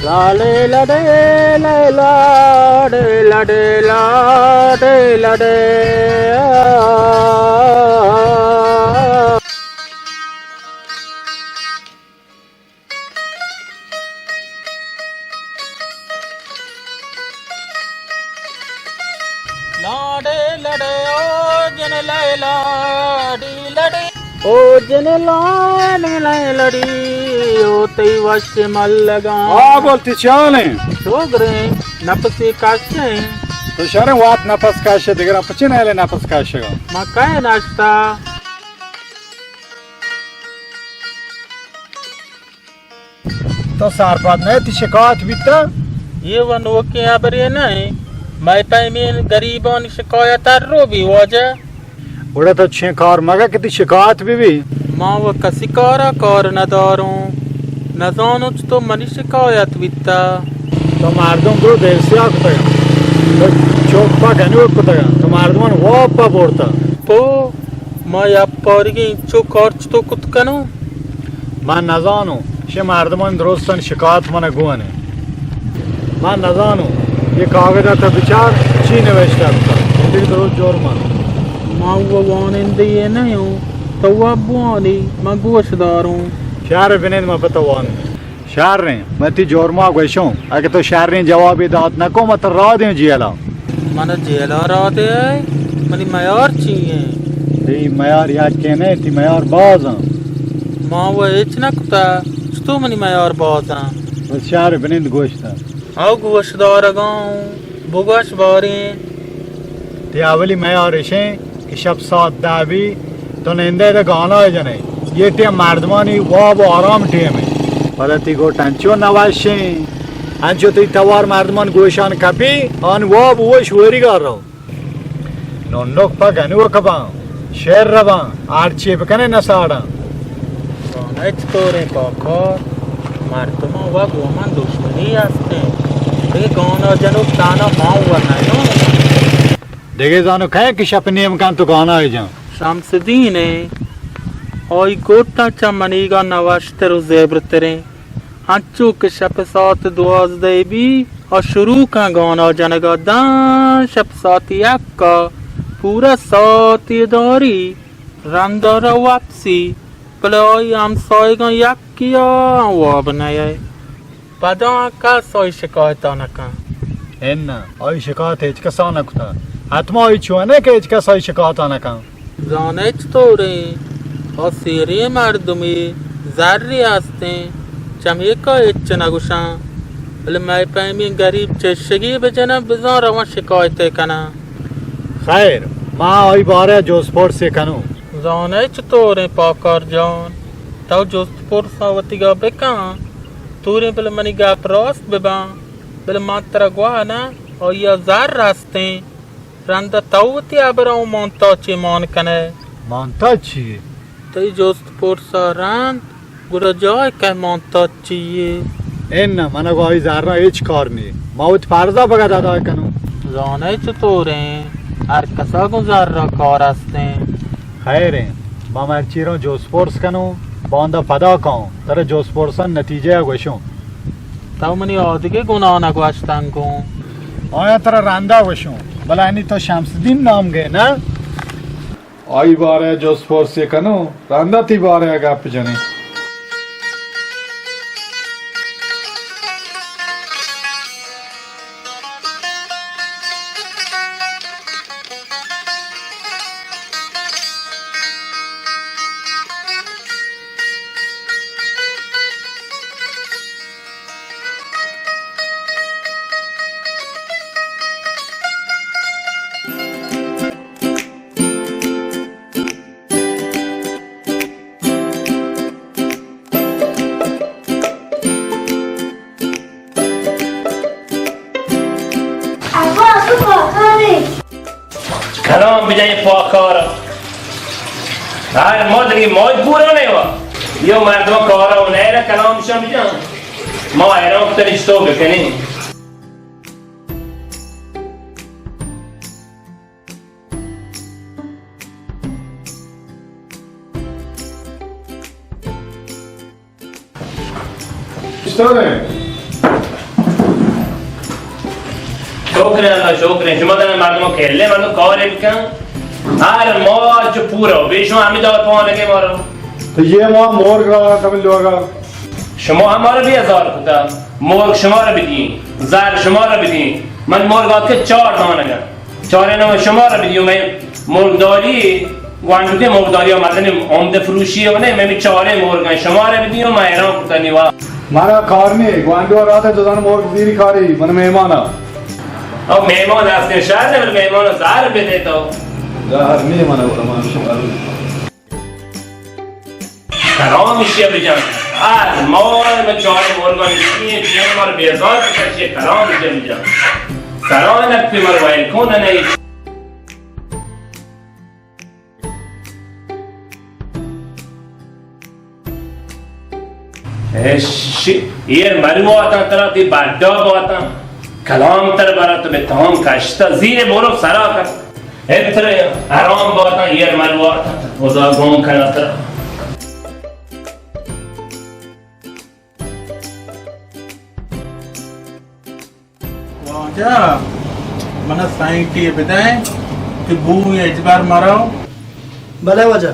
لاڑے لڑے لیلا، ڈے لڑے لاڑے لڑے۔ لاڑے لڑے او جن لیلا ڈی لڑی۔ او جن لاڑے لڑی، او تئی وش ملگاں۔ آ گل تئی چالیں۔ شوگریں، نپسی کشیں۔ تو شریں وات نپس کشے، دگراں پچے نہ لے نپس کشگا۔ ما کئے نشتا۔ تو سرپد نہ ئے، تئی شکایت بیتا؟ اے و نوکیں ہبرے نہ ایں۔ مئے پیمیں گریبانی شکایت ہر رو بی واجہ۔ گڑا تو چیں کار مگا کہ تئی شکایت بہ بی۔ ما و کسی کارا کار نداروں۔ نزانوں چتو منی شکایت بیتا۔ تو مردم درو دلسیاہ کتگا۔ تو چوپا گنوک کتگا۔ تو مردمان واب پا برتا۔ تو ما یپارگیں انچو کار چتو کت کنوں؟ من نزانوں، شے مردمان درستان شکایت من گون۔ من نزانوں، اے کاگد ء تو بچار چی نوشتہ کتا، تئی درست جرم انت۔ ما و وانندہ یے نہ اوں، تو و بوانی، من گوش داروں۔ شر بنند، من پہ تو وانوں۔ شریں، من تئی جرما گوشوں، اگہ تو شریں جوابے دات نہ کو، من ترا راہ دیوں جیلا۔ من جیلا راہ دے ئے؟ منی میار چی ایں؟ تئی میار یکے نہ، تئی میار باز انت۔ ما و ہچ نہ کتا، چتو منی میار باز انت؟ بس شر بنند گوشتا۔ او گوش دارگاں۔ بگوش باریں۔ تئی اولی میار اشیں کہ شپ ساعت دہ بی، تو نندے دے گانا جنے۔ یہ ٹیم مردمانی واب و آرام ٹیم ہے۔ پدا تئی گوٹ انچو نوشیں، انچو تئی توار مردمان گوشان کپی، آن واب وش وریگا رو۔ ننک پہ گنوک باں، شر باں، ہرچی بکنے نہ ساڑاں۔ زانئے چطوریں پاکار، مردماں و گوں من دشمنی ہستیں۔ دگہ گانا جنوک تانا ما و نہ اوں۔ دگہ زانو کئے کہ شپ نیم کن تو گانا جن؟ شمس الدین ایں، آئی گوٹاں چہ منیگا نوشتر و زیبرتریں۔ انچو کہ شپ ساعت دوازدہ بی، آ شروع کن گانا جنگا داں شپ ساعت یک ء پورا ساعتے داری، رندا رو واپسی، بلے آئی ہمسایگاں یکے ء واب نیئے۔ پدا کس آئی شکایتا نکن۔ اناں، آئی شکایت ہچ کسا نکتا۔ حتما آئی چونہ کہ ہچ کس آئی شکایتا نکن۔ زانئے چطوریں؟ آ سیریں مردمے، زرے ہستیں، چمیکا ہچ نگوشاں، بلے مئے پیمیں گریب چشگے بجناں، بزاں رواں شکایتے کناں۔ خیر، ما آئی بارہ جست پرسے کنوں۔ زانئے چطوریں پاکار جان، تو جست پرسا وتیگا بکن، طوریں بلے منی گپ راست بباں، بلے من ترا گواہ نہ، آئیا زر ہستیں۔ رندا تو وتی ہبراں و مانتاچے مان کنئے۔ مانتاچ چی یے؟ تئی جست پرسا رند، گڑا جاہ کئے مانتاچ چی یے؟ اناں، من گوں آئی زراں ہچ کار نی۔ ما وتی فرضا فقط ادا کنوں۔ زانئے چطوریں؟ ہر کسا گوں زرا کار ہستیں۔ خیریں، ما مرچی روں جست پرس کنوں، باندا پدا کاؤں، ترا جست پرسان نتیجہ گوشوں۔ تو منی آدگہ گناہ نگوشتن گوں۔ آیا ترا رندا گوشوں، بلے انی تو شمس الدین نام گئے نا؟ آئی بارہ جست پرسے کنوں، رندا تی بارہ گپ جنیں۔ ابا، تو پاکارے۔ کلام بجائے پاکارا۔ ہر مدری موج پورا نہیں ہوا۔ یہ مردم کارا و نیرا کلام شم جان۔ ما ایران ترش تو بکنی۔ چطورے؟ شکر اللہ، شکر۔ شما ترا مردم کھیلے، مردم کارے بکن۔ ہر ماہ چو پورا، بے شما ہمیں دور پانے کے مارو۔ تو یہ ماہ مور گرا تمہیں لوگا۔ شما ہمارا بھی ہزار کتا، مور شما را بدیں، زر شما را بدیں۔ من مور گات کے چار دانگا۔ چارے نو شما را بدیو، میں مرغداری گوانڈو کے مرغداری مزن عمدہ فروشی ہے، میں بھی چارے مرغ ہیں، شما را بدیو، میں حیران کتا نیوا۔ مارا کار نہیں، گوانڈو رات ہے، تو زن مرغ زیری کاری، من مہمان ہاں۔ او مہمان ہستے شاید، مہمان زار بدے تو۔ زار نہیں، من کلام ایشی ءَ بجن۔ ہر ماہ من چارے مرگانی چیئے، چیئے مر بیزار کشی، کلام ایشی ءَ بجن۔ سرانک پہ مر ویل کون نہیں۔ اش، ایر مرو آتاں ترا تی بڈا باتاں۔ کلام تر برا تو بے تام کشتا۔ زیر برو سرا کر۔ اترے حرام باتاں، ایر مرو آتاں۔ خدا گم کنا ترا۔ واجہ، من سائیٹی بدئے کہ بو اجبر مرو۔ بلے واجہ۔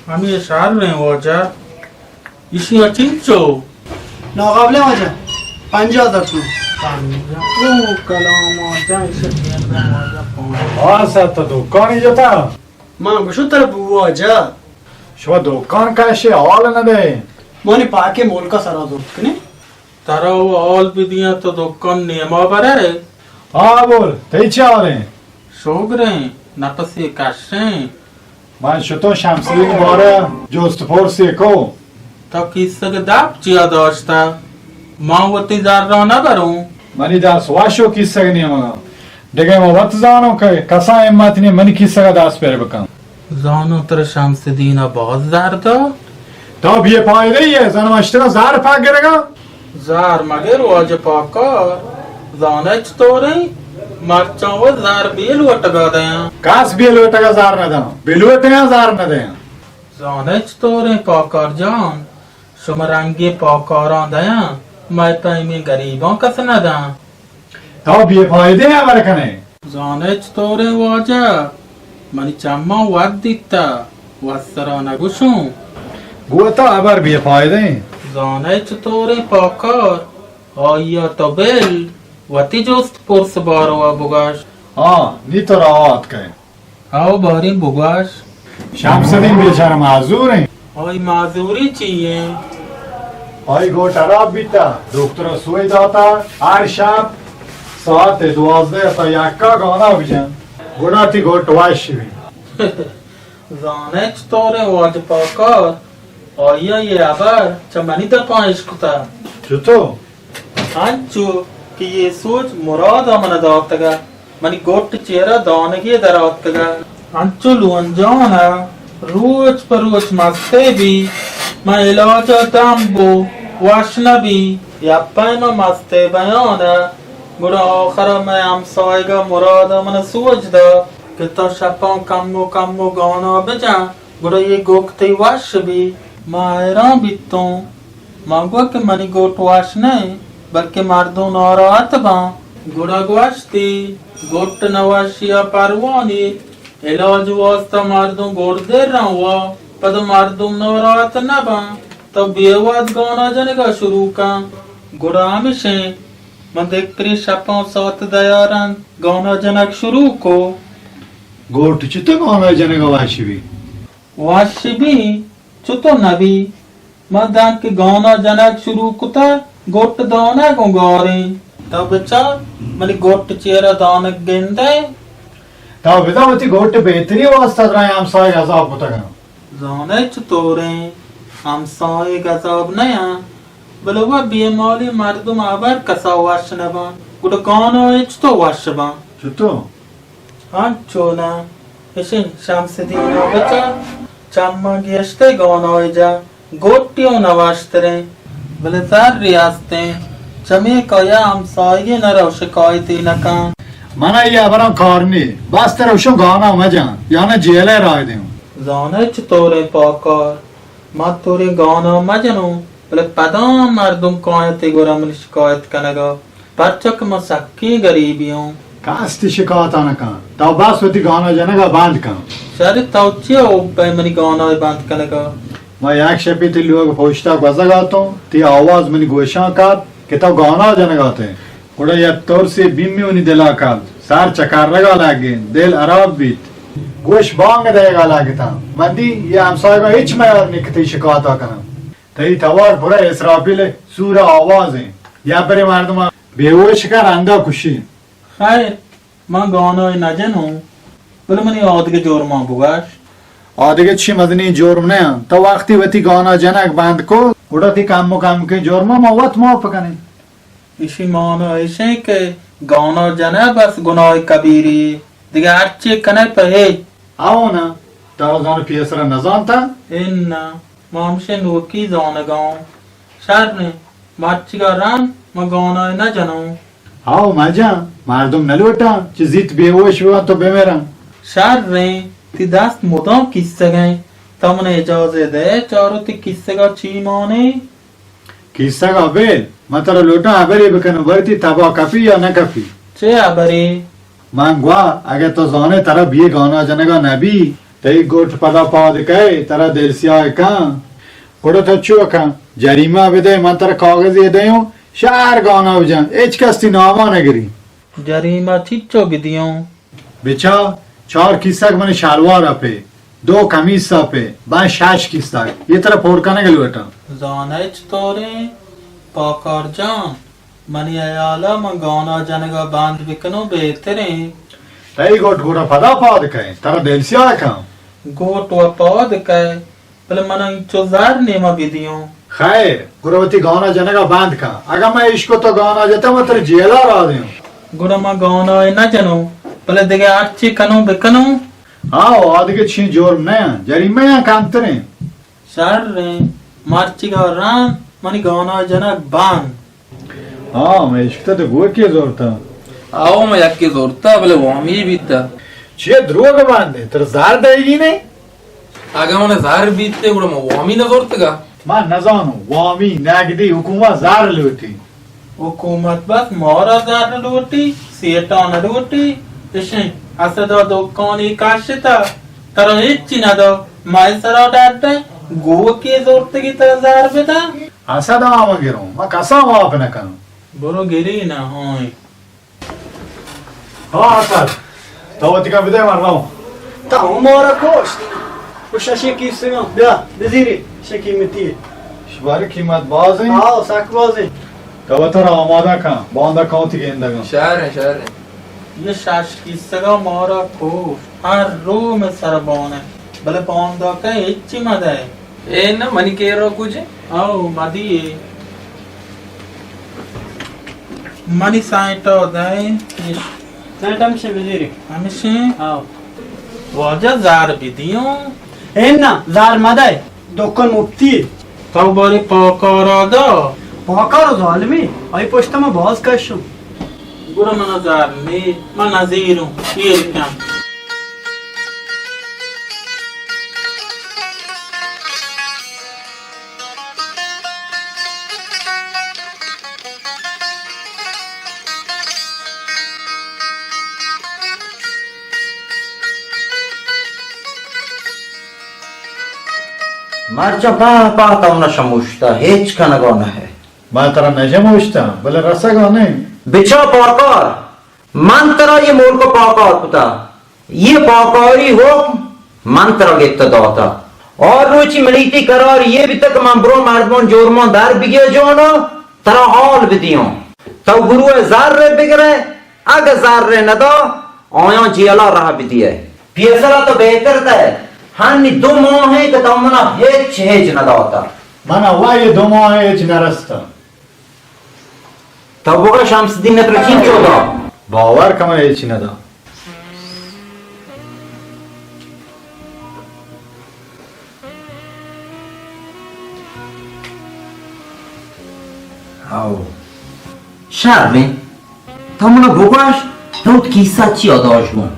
ہمے شہر میں واجہ۔ ایشی ءَ چنچو؟ ناقابل واجہ، پنجاہ ہزار تومن۔ پنجاہ؟ او کلام واجہ، ایشی ءَ چین داں واجہ، پنجاہ۔ آ سر تو دکانی جتا؟ ما گوشو ترا بو واجہ۔ شما دکان کشے حال نہ دے۔ مانی پاکے ملکا سرا زرت کنے۔ ترا و حال بدیاں تو دکان نیما برے۔ ہاں بول، تئی چے حال ہیں؟ شوگریں، نپسے کشیں۔ من شتوں شمسدین بارہ جست پرسے کو۔ تو کیسگ دپ چیا داشتہ؟ من وتی زر را نہ بروں۔ منی دست وش و کیسگ نیمگا۔ دگہ ما وت زانوں کہ کسا ہمت نی منی کیسگا دست پر بکن۔ زانوں ترا شمسدین باز زر دات؟ تو بے پائدہ یے، زن وشتگا زر پاک گرگا۔ زار مگر واجہ پاکار، زانئے چطوریں؟ مرچاں و زار بے لوٹگا دیاں۔ کس بے لوٹگا زار نہ داں، بے لوٹگا زار نہ دیاں۔ زانئے چطوریں پاکار جان، شما رنگیں پاکاراں دیاں، مئے پیمیں گریباں کس نہ داں۔ تو بے پائدیں ہبر کنئے۔ زانئے چطوریں واجہ؟ منی چماں وت دیتہ، وت سرا نگوشوں۔ گوں تو ہبر بے پائدہ انت۔ زانئے چطوریں پاکار؟ آئیا تو بل، وتی جست پرس باروا بگش۔ ہاں، نی تو روا اتکئے۔ ہئو باریں بگوش۔ شمسدین بیچارہ معذور انت۔ آئی معذوری چی انت؟ آئی گوٹ ہراب بیتہ، دکتر ء سوئی داتہ، ہر شپ ساعت دوازدہ تا یکا گانا بجن، گڑا تی گوٹ وش بی۔ زانئے چطوریں واجہ پاکار، آئیا یہ ہبر چہ منی دپاں اشکتہ۔ چطور؟ انچو کہ یہ سوج مراد ء من داتگ ء منی گٹ چیرا دانگے در آتکگ ء انچو لونجان ء روچ پہ روچ مستے بی، من علاج ء دم بو وش نہ بی، یک پیم ء مستے بیان ء گڑا آخر ء مئے ہمساہگ ء مراد ء من سوج دات کہ تو شپاں کمو کمو گانا بجن۔ گڑا اے گوک تئی وش بی؟ ما حیران بیتوں۔ ما گو کہ منی گوٹ وش نہ، بلکہ مردم ناراحت باں۔ گڑا گوشتی، گوٹ نہ وشی ء پروا نیت، علاج واسطہ مردم گڑدر رواں، پدا مردم ناراحت نہ باں۔ تو بے واد گانا جنگا شروع کن۔ گڑا ہمشیں، من دگپری شپاں ساعت دیارن گانا جنگ شروع کو۔ گوٹ چتو گانا جنگ وش بی؟ وش بی، چتو نہ بی؟ من دانکہ گانا جنگ شروع کتہ، گٹ دانگ گوں گاریں۔ تو بچار، منی گٹ چیرا دانگ گندئے؟ تو بزاں وتی گٹ بہتری واسطہ درائیں ہمساہگ عذاب کتگاں۔ زانئے چطوریں؟ ہمساہگ عذاب نیاں، بلے و بے مالی مردم ہبر کسا وش نباں، گڑا گانا چتو وش باں؟ چتو؟ انچو نہ، اشیں شمس دین ء بچار، چماں گیشتر گونائے جا، گوٹی اوں نوشتریں، بلے زری ہستیں، چمے کایا ہمسایگے نہ رو شکایتے نہ کن۔ من ءَ اے ہبراں کار نی، بس ترا گوشاں گانا مجن، یا نہ جیل ءَ راہ دیوں۔ زانئے چطوریں پاکار، ما تورے گانا مجنوں، بلے پدا مردم کاینت تئی گورا منی شکایت کنگا، پرچا کہ ما سکیں گریبی اوں۔ کس تئی شکایت ءَ نہ کن، تو بس وتی گانا جنگا بند کن۔ شر، تو چیا اوپ ئے منی گانا بند کنگا؟ ما یک شپے تئی لوگ پشتا گوزگ ءَ اتوں، تئی آواز منی گوشاں کپت کہ تو گانا جنگا اتئے۔ گڑا یک ترسے بیمی منی دلا کپت، سر چکرگا لگت، دل ہراب بیت۔ گوش بانگ دئیگا لگتاں۔ من دی اے ہمسایگاں ہچ میار نی کہ تئی شکایتا کناں۔ تئی توار پورا اسرافیل سور آوازیں۔ یا برے مردماں بے ہوش کن، رندا کشی۔ خیر، من گانائے نہ جنوں، بلے منی آدگہ جرماں بگش۔ آدگہ چی مزنیں جرم نہ انت؟ تو وقتی وتی گانا جنگ بند کو، گڑا تئی کم و کمکیں جرماں ما وت معاف کنیں۔ ایشی مانا ایشیں کہ گانا جنگ بس گناہ کبیری، دگہ ہرچی کنئے پہ ہچ۔ او نا، تو زان پیسرا نزانتا؟ انا، ما ہمشیں نوکی زانگاں۔ شر نی، مرچیگا رند، ما گانائے نہ جنوں۔ ہاو مجن، مردم نہ لوٹاں چہ زیت بے ہوش بباں تو بمراں۔ شریں، تئی دست مدام کیسگیں، تو من اجازہ دئے چارو تئی کیسگا چی مانے؟ کیسگا بل، من ترا لوٹاں ہبرے بکنوں، باریں تئی تبا کپی یا نہ کپی؟ چے ہبرے؟ من گوا، اگہ تو زانے ترا بی گانا جنگا نبی، تئی گٹ پدا پاد کئے، ترا دل سیاہ کن۔ گڑا تو چو کن، جریمہ بدئے، من ترا کاغذے دئیوں، شہر گانا بجن، ہچ کس تئی ناما نگری۔ جریمہ چیچو بدیوں؟ بچا، چار کیسگ منی شلوارا پہ، دو کمیسا پہ، بان شش کیسگ، اے ترا پور کنگ لوٹاں۔ زانئے چطوریں پاکار جان؟ منی ہیالا من گانا جنگا بند بکنوں بہتریں۔ تئی گٹ گڑا پدا پاد کئے، ترا دل سیاہ کن۔ گٹ و پاد کئے، بلے من انچو زر نیما بدیوں۔ خیر، گڑا وتی گانا جنگا بند کن۔ اگاں من اشکو تو گانا جتا، من ترا جیلا راہ دیوں۔ گڑا من گانائے نہ جنوں، بلے دگہ ہرچی کنوں بکنوں۔ ہاں، آدگہ چی جرم نہ، جریمہ یا کمتریں۔ شریں، مرچیگا رند، منی گانا جنگ بند۔ ہاں، من اشکتا تو گوکے زورتا۔ آو، من یکے زورتا، بلے وامی بیتا۔ چیئے دروگ باندے؟ ترا زر دئیگی نے؟ اگاں من زر بیتے، گڑا من وامی نہ زورتگا۔ من نزانوں، وامی، نگدی، حکومت زر لوٹی۔ حکومت بس مارا زر لوٹی، سیٹا نہ لوٹی۔ اشیں، اسدا دکانی کشتا، ترا ہچی ندا، مئے سرا ڈڈ ئے، گوکے زورتگی ترا زر بدا۔ اسدا مگروں، من کسا معاف نہ کنوں۔ برو گری نہ ہوئیں۔ ہاں، اسد، تو وتی کن بدے، من رواں۔ تو مارا کشت۔ و ششیں کیسگاں، بیا، بزیری، شے قیمتی۔ شباری قیمت بازیں؟ ہاں، سک بازیں۔ تو وترا آمادہ کن، باندا کاؤں تئی گندگاں۔ شہر ہیں، شہر ہیں۔ یہ شش کیسگاں مارا کشت۔ ہر رو میں سر بانہ۔ بلے باندا کئے ہچی مدئے۔ اے نہ منی کیرا کجے؟ او، مدی اے۔ منی سائٹا دئے۔ سائٹ ہمشے بزیری۔ ہمشے؟ او۔ واجہ زار بدیوں۔ اے نہ، زار مدئے۔ دکان مفتی۔ تو بارے پاکارا دا۔ پاکار ظالمی، آئی پشت ما باز کشوں۔ گڑا منا زار نے، من نزیروں، ایر کن۔ مرچا پہ پہ تو نہ شموشتا، ہچ کنگا نہ ہے۔ من ترا نہ شموشتا، بلے رسگا نہ۔ بچا پاکار، من ترا یہ ملک پاکار کتا، یہ پاکاری حکم من ترا گپت داتا۔ اور روچی منی تئی قرار یہ بیتا کہ من برو مردمان جرمان در بگیا جانا، ترا حال بدیوں۔ تو گروہ زر بگرے، اگہ زر ندا، آیاں جیلا راہ بدیئے۔ پیسرا تو بہتر دئے، ہنی دو ماہ کہ تو منا ہچ ہچ نداتا۔ منا وا یہ دو ماہ ہچ نرستا۔ تو بگا شمس الدین نترا چین چودا؟ باور کن من ہچ ندا۔ ہاو۔ شر انت۔ تو منا بگوش، تو وت کیسہ چیا داشت گوں؟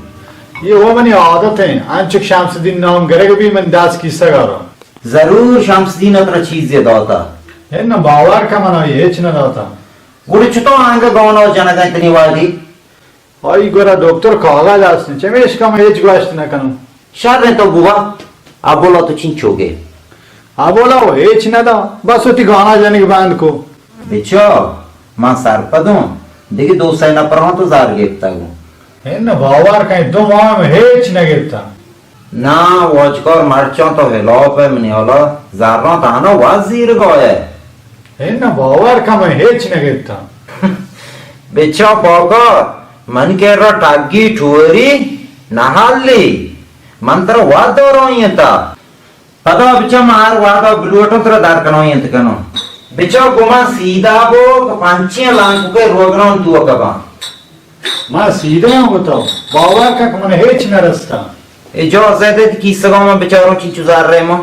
اے وَ منی عادت انت، انچک شمس الدین نام گرگ بی من دست کیسہ گارا۔ ضرور شمس الدین ترا چیزے داتا۔ اناں، باور کن منا ہچ نہ داتا۔ گڑا چتو آنگا گانا جنگا اتنی وادی؟ آئی گورا دکتر کاغذ است، چمیشکا من ہچ گوشت نہ کنوں۔ شر انت، تو بوا، ابولا تو چینچو گے؟ ابولا وَ ہچ نہ دا، بس وتی گانا جنگ بند کو۔ بچا، من سرپدوں، دگہ دو سئے نپراں تو زر گپتگوں۔ اناں، باور کن، دو ماہ من ہچ نہ گپتا۔ نا، واجکار، مرچاں تو ہلاپ ئے، منی ہالا زراں تہنا وت زیرگا ئے۔ اناں، باور کن، من ہچ نہ گپتا۔ بچا پاکار، من کرا ٹگی ٹوری نہ ہالی، من ترا وت دارائینتا۔ پدا بچا من ہر وہدا بلوٹوں ترا در کنائینت کنوں۔ بچا گوں من سیدھا بو کہ پنچیں لانکوکے روگنان توکا باں۔ من سیدھا آں گوں تو، باور کن کہ من ہچ نہ رستا۔ اجازہ دے، کیسگا من بچاروں چینچو زر رہے ما۔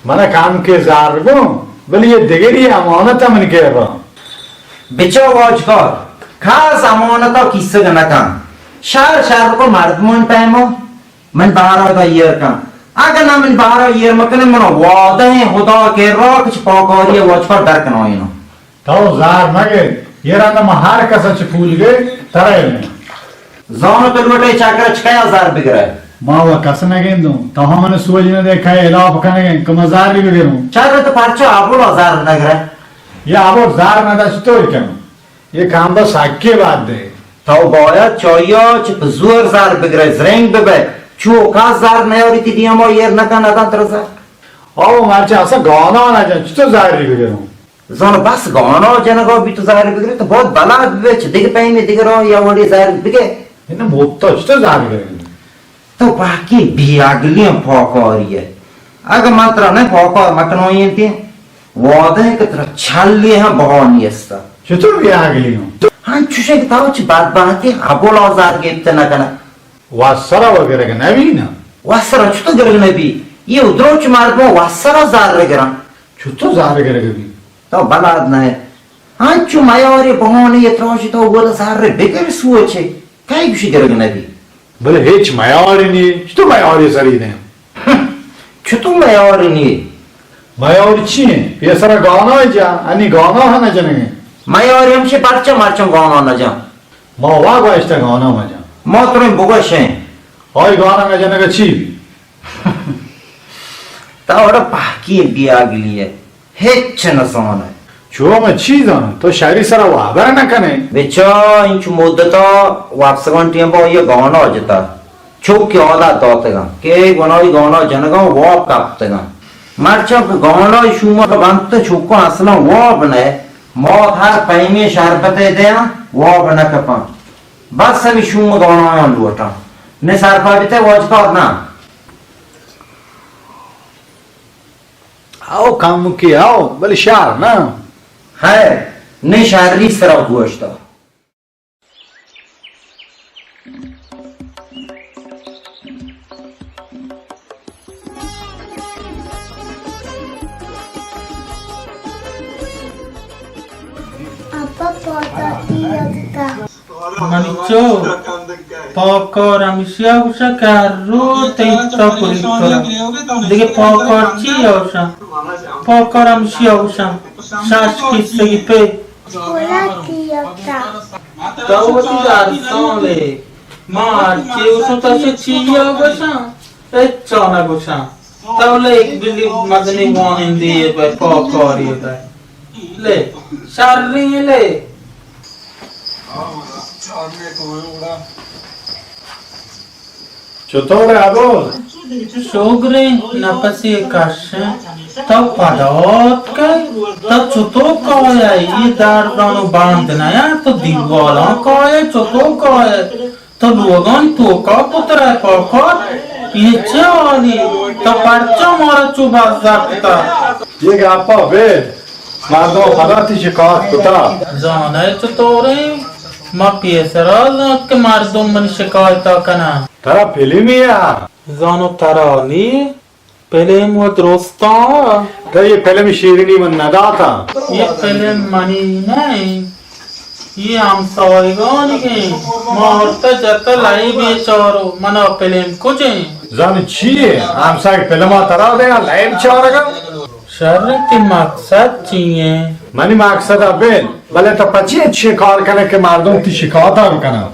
من کم کہ زر گوں، بلے اے دگری امانت من کرا۔ بچا واجکار، کس امانتا کیسگ نہ کن۔ شر شر کو مردمان ٹائما من بہرا دا ایر کن۔ اگہ نہ من بہرا ایر مکنہ، من وعدہ ہیں خدا کرا کہ چہ پاکاری واجکار در کنائیناں۔ تو زر مگر، اے رندا ما ہر کسا چہ پول گے ترا علم۔ زانو تو لوٹے چاکر چکیا زر بگرے؟ ما وَ کس نہ گندوں، تو ہم من سوج نہ دے کئے ہلاپ کنگے کہ ما زر بگروں۔ چر تو پرچا ابولا زر نگرے؟ یا ابول زر نہ داشت تو کنوں۔ اے کام با سکے بات دے۔ تو باید چایا چہ پہ زور زر بگرے، زرنگ ببے۔ چو کس زر نیاری تی دیما ایر نکن، ندن ترا زر۔ او مرچی اصلا گانا نجن، چطور زری بگروں؟ زان بس گانا جنگا بی تو زر بگرے، تو بہت بلا ببے، چہ دگہ پیمے دگہ راہ یا وڑی زر بگے۔ اناں، مفتا چطور زر بگروں؟ تو پاکی بے عقلی ءُ پاکاری ئے۔ اگہ من ترا نہ پاکار مکنائینتیں، وعدہ کہ ترا چلی ہم بہا نیستا۔ چطور بے عقلی ہوں؟ ہاں، چوشیں کہ تو چہ بدبہتی ابولا زر گپت نہ کنہ۔ وسرا وَ گرگ نہ بی نا۔ وسرا چطور گرگ نہ بی؟ اے ادروچ مردم وسرا زر گرن۔ چطور زر گرگ بی؟ تو بلد نہ ئے۔ انچو میارے بہانے ءَ تراشی تو گودا زر بگر سوچے۔ کئی گوشی گرگ نہ بی؟ بلے ہچ میارے نی، چطور میارے سری دیں؟ چطور میارے نی؟ میار چی ہیں؟ پیسرا گانا جا، انی گانا ہم نہ جنگے۔ میارے ہمشی پرچا مرچاں گانا نہ جا۔ ما وا گوشتا گانا مجا۔ ما تریں بگوشیں۔ آئی گانا نہ جنگا چی بی؟ تو وڑا پہکی بیاگلی ئے، ہچ نہ زانئے۔ چو من چی زاناں؟ تو شری سرا وابر نہ کنئے۔ بچا انچو مدتا وپسگان ٹیم با یہ گانا جتا۔ چوکی عادت داتگاں کہ اے گناہی گانا جنگاں واب کپتگاں۔ مرچاں کہ گانا شوما بنت چوکاں اصلاً واب نہ، مات ہر پیمیں شربتے دیاں واب نہ کپاں۔ بس ہمے شوم گانا لوٹاں۔ نے سرپا بیتے واجکار نا۔ او کم کے او، بلے شہر نا۔ ہے، نے شہری سرا گوشتا۔ اپا پوتا تی اگتا۔ منی چو، پاکار ہمشیا گوشا کہ ہر رو تئی تا پوری کرا۔ دگہ پاکار چی آوشا؟ پاکار ہمشیا گوشا۔ شاش کیسگی پہ۔ پولا تی اگتا۔ تو وتی درسان لے۔ ما ہرچی گوشوں تو چہ چیا گوشاں؟ ہچا نہ گوشاں۔ تو لے یک بلی مزنی وانندی ئے بہ پاکاری بہ۔ لے، شریں لے۔ چطور ئے ابو؟ شگریں، نپسے کشیں۔ تو پدا آتکئے؟ تو چطور کائے؟ یہ دردان و بند نیا، تو دیوالاں کائے، چطور کائے؟ تو لوگانی توکا پترئے پاکار، یہ چه حالی؟ تو پرچا مارا چو بزر کتا؟ یہ گپا بل، مردم پدا تی شکایت کتا۔ زانئے چطوریں؟ ما پیسرا زانت کہ مردم منی شکایتا کنن۔ ترا فلمی ءَ؟ زانو ترا نی؟ پلم و درستاں۔ تو یہ پلم شیرینی من نداتا۔ یہ پلم منی نہیں۔ اے ہمساہگانی ایں، مارت جت لائبے چارو، منا پلم کجیں؟ زانی چی اے؟ ہمساہگ پلما ترا دیاں، لائب چارگا؟ شر، تئی مقصد چی ایں؟ منی مقصد ءَ بل، بلے تو پچی انچیں کار کنے کہ مردم تئی شکایتا بکناں؟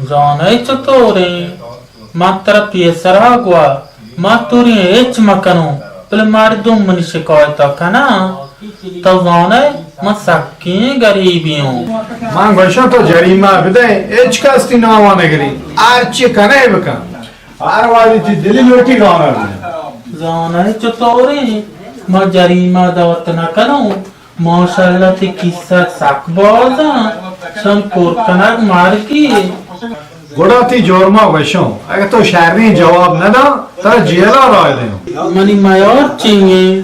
زانئے چطوریں؟ من ترا پیسرا گوا، من توری ہچ مکنوں، بلے مردم منی شکایتا کناں۔ تو زانئے، من سکیں گریبے اوں۔ من گوشاں تو جریمہ بدئے، ہچ کس تئی ناما نگری، ہرچی کنئے بکن۔ ہر وہدی تئی دلی لوٹی گانا بجن۔ زانئے چطوریں؟ ما جریمہ دات نہ کنوں۔ ماشاءاللہ تئی کیسہ سک باز انت، شان پر کنگ مرگی۔ گڑا تئی جرما گوشوں، اگہ تو شریں جواب نہ داں، ترا جیلا راہ دیوں۔ منی میار چی ایں؟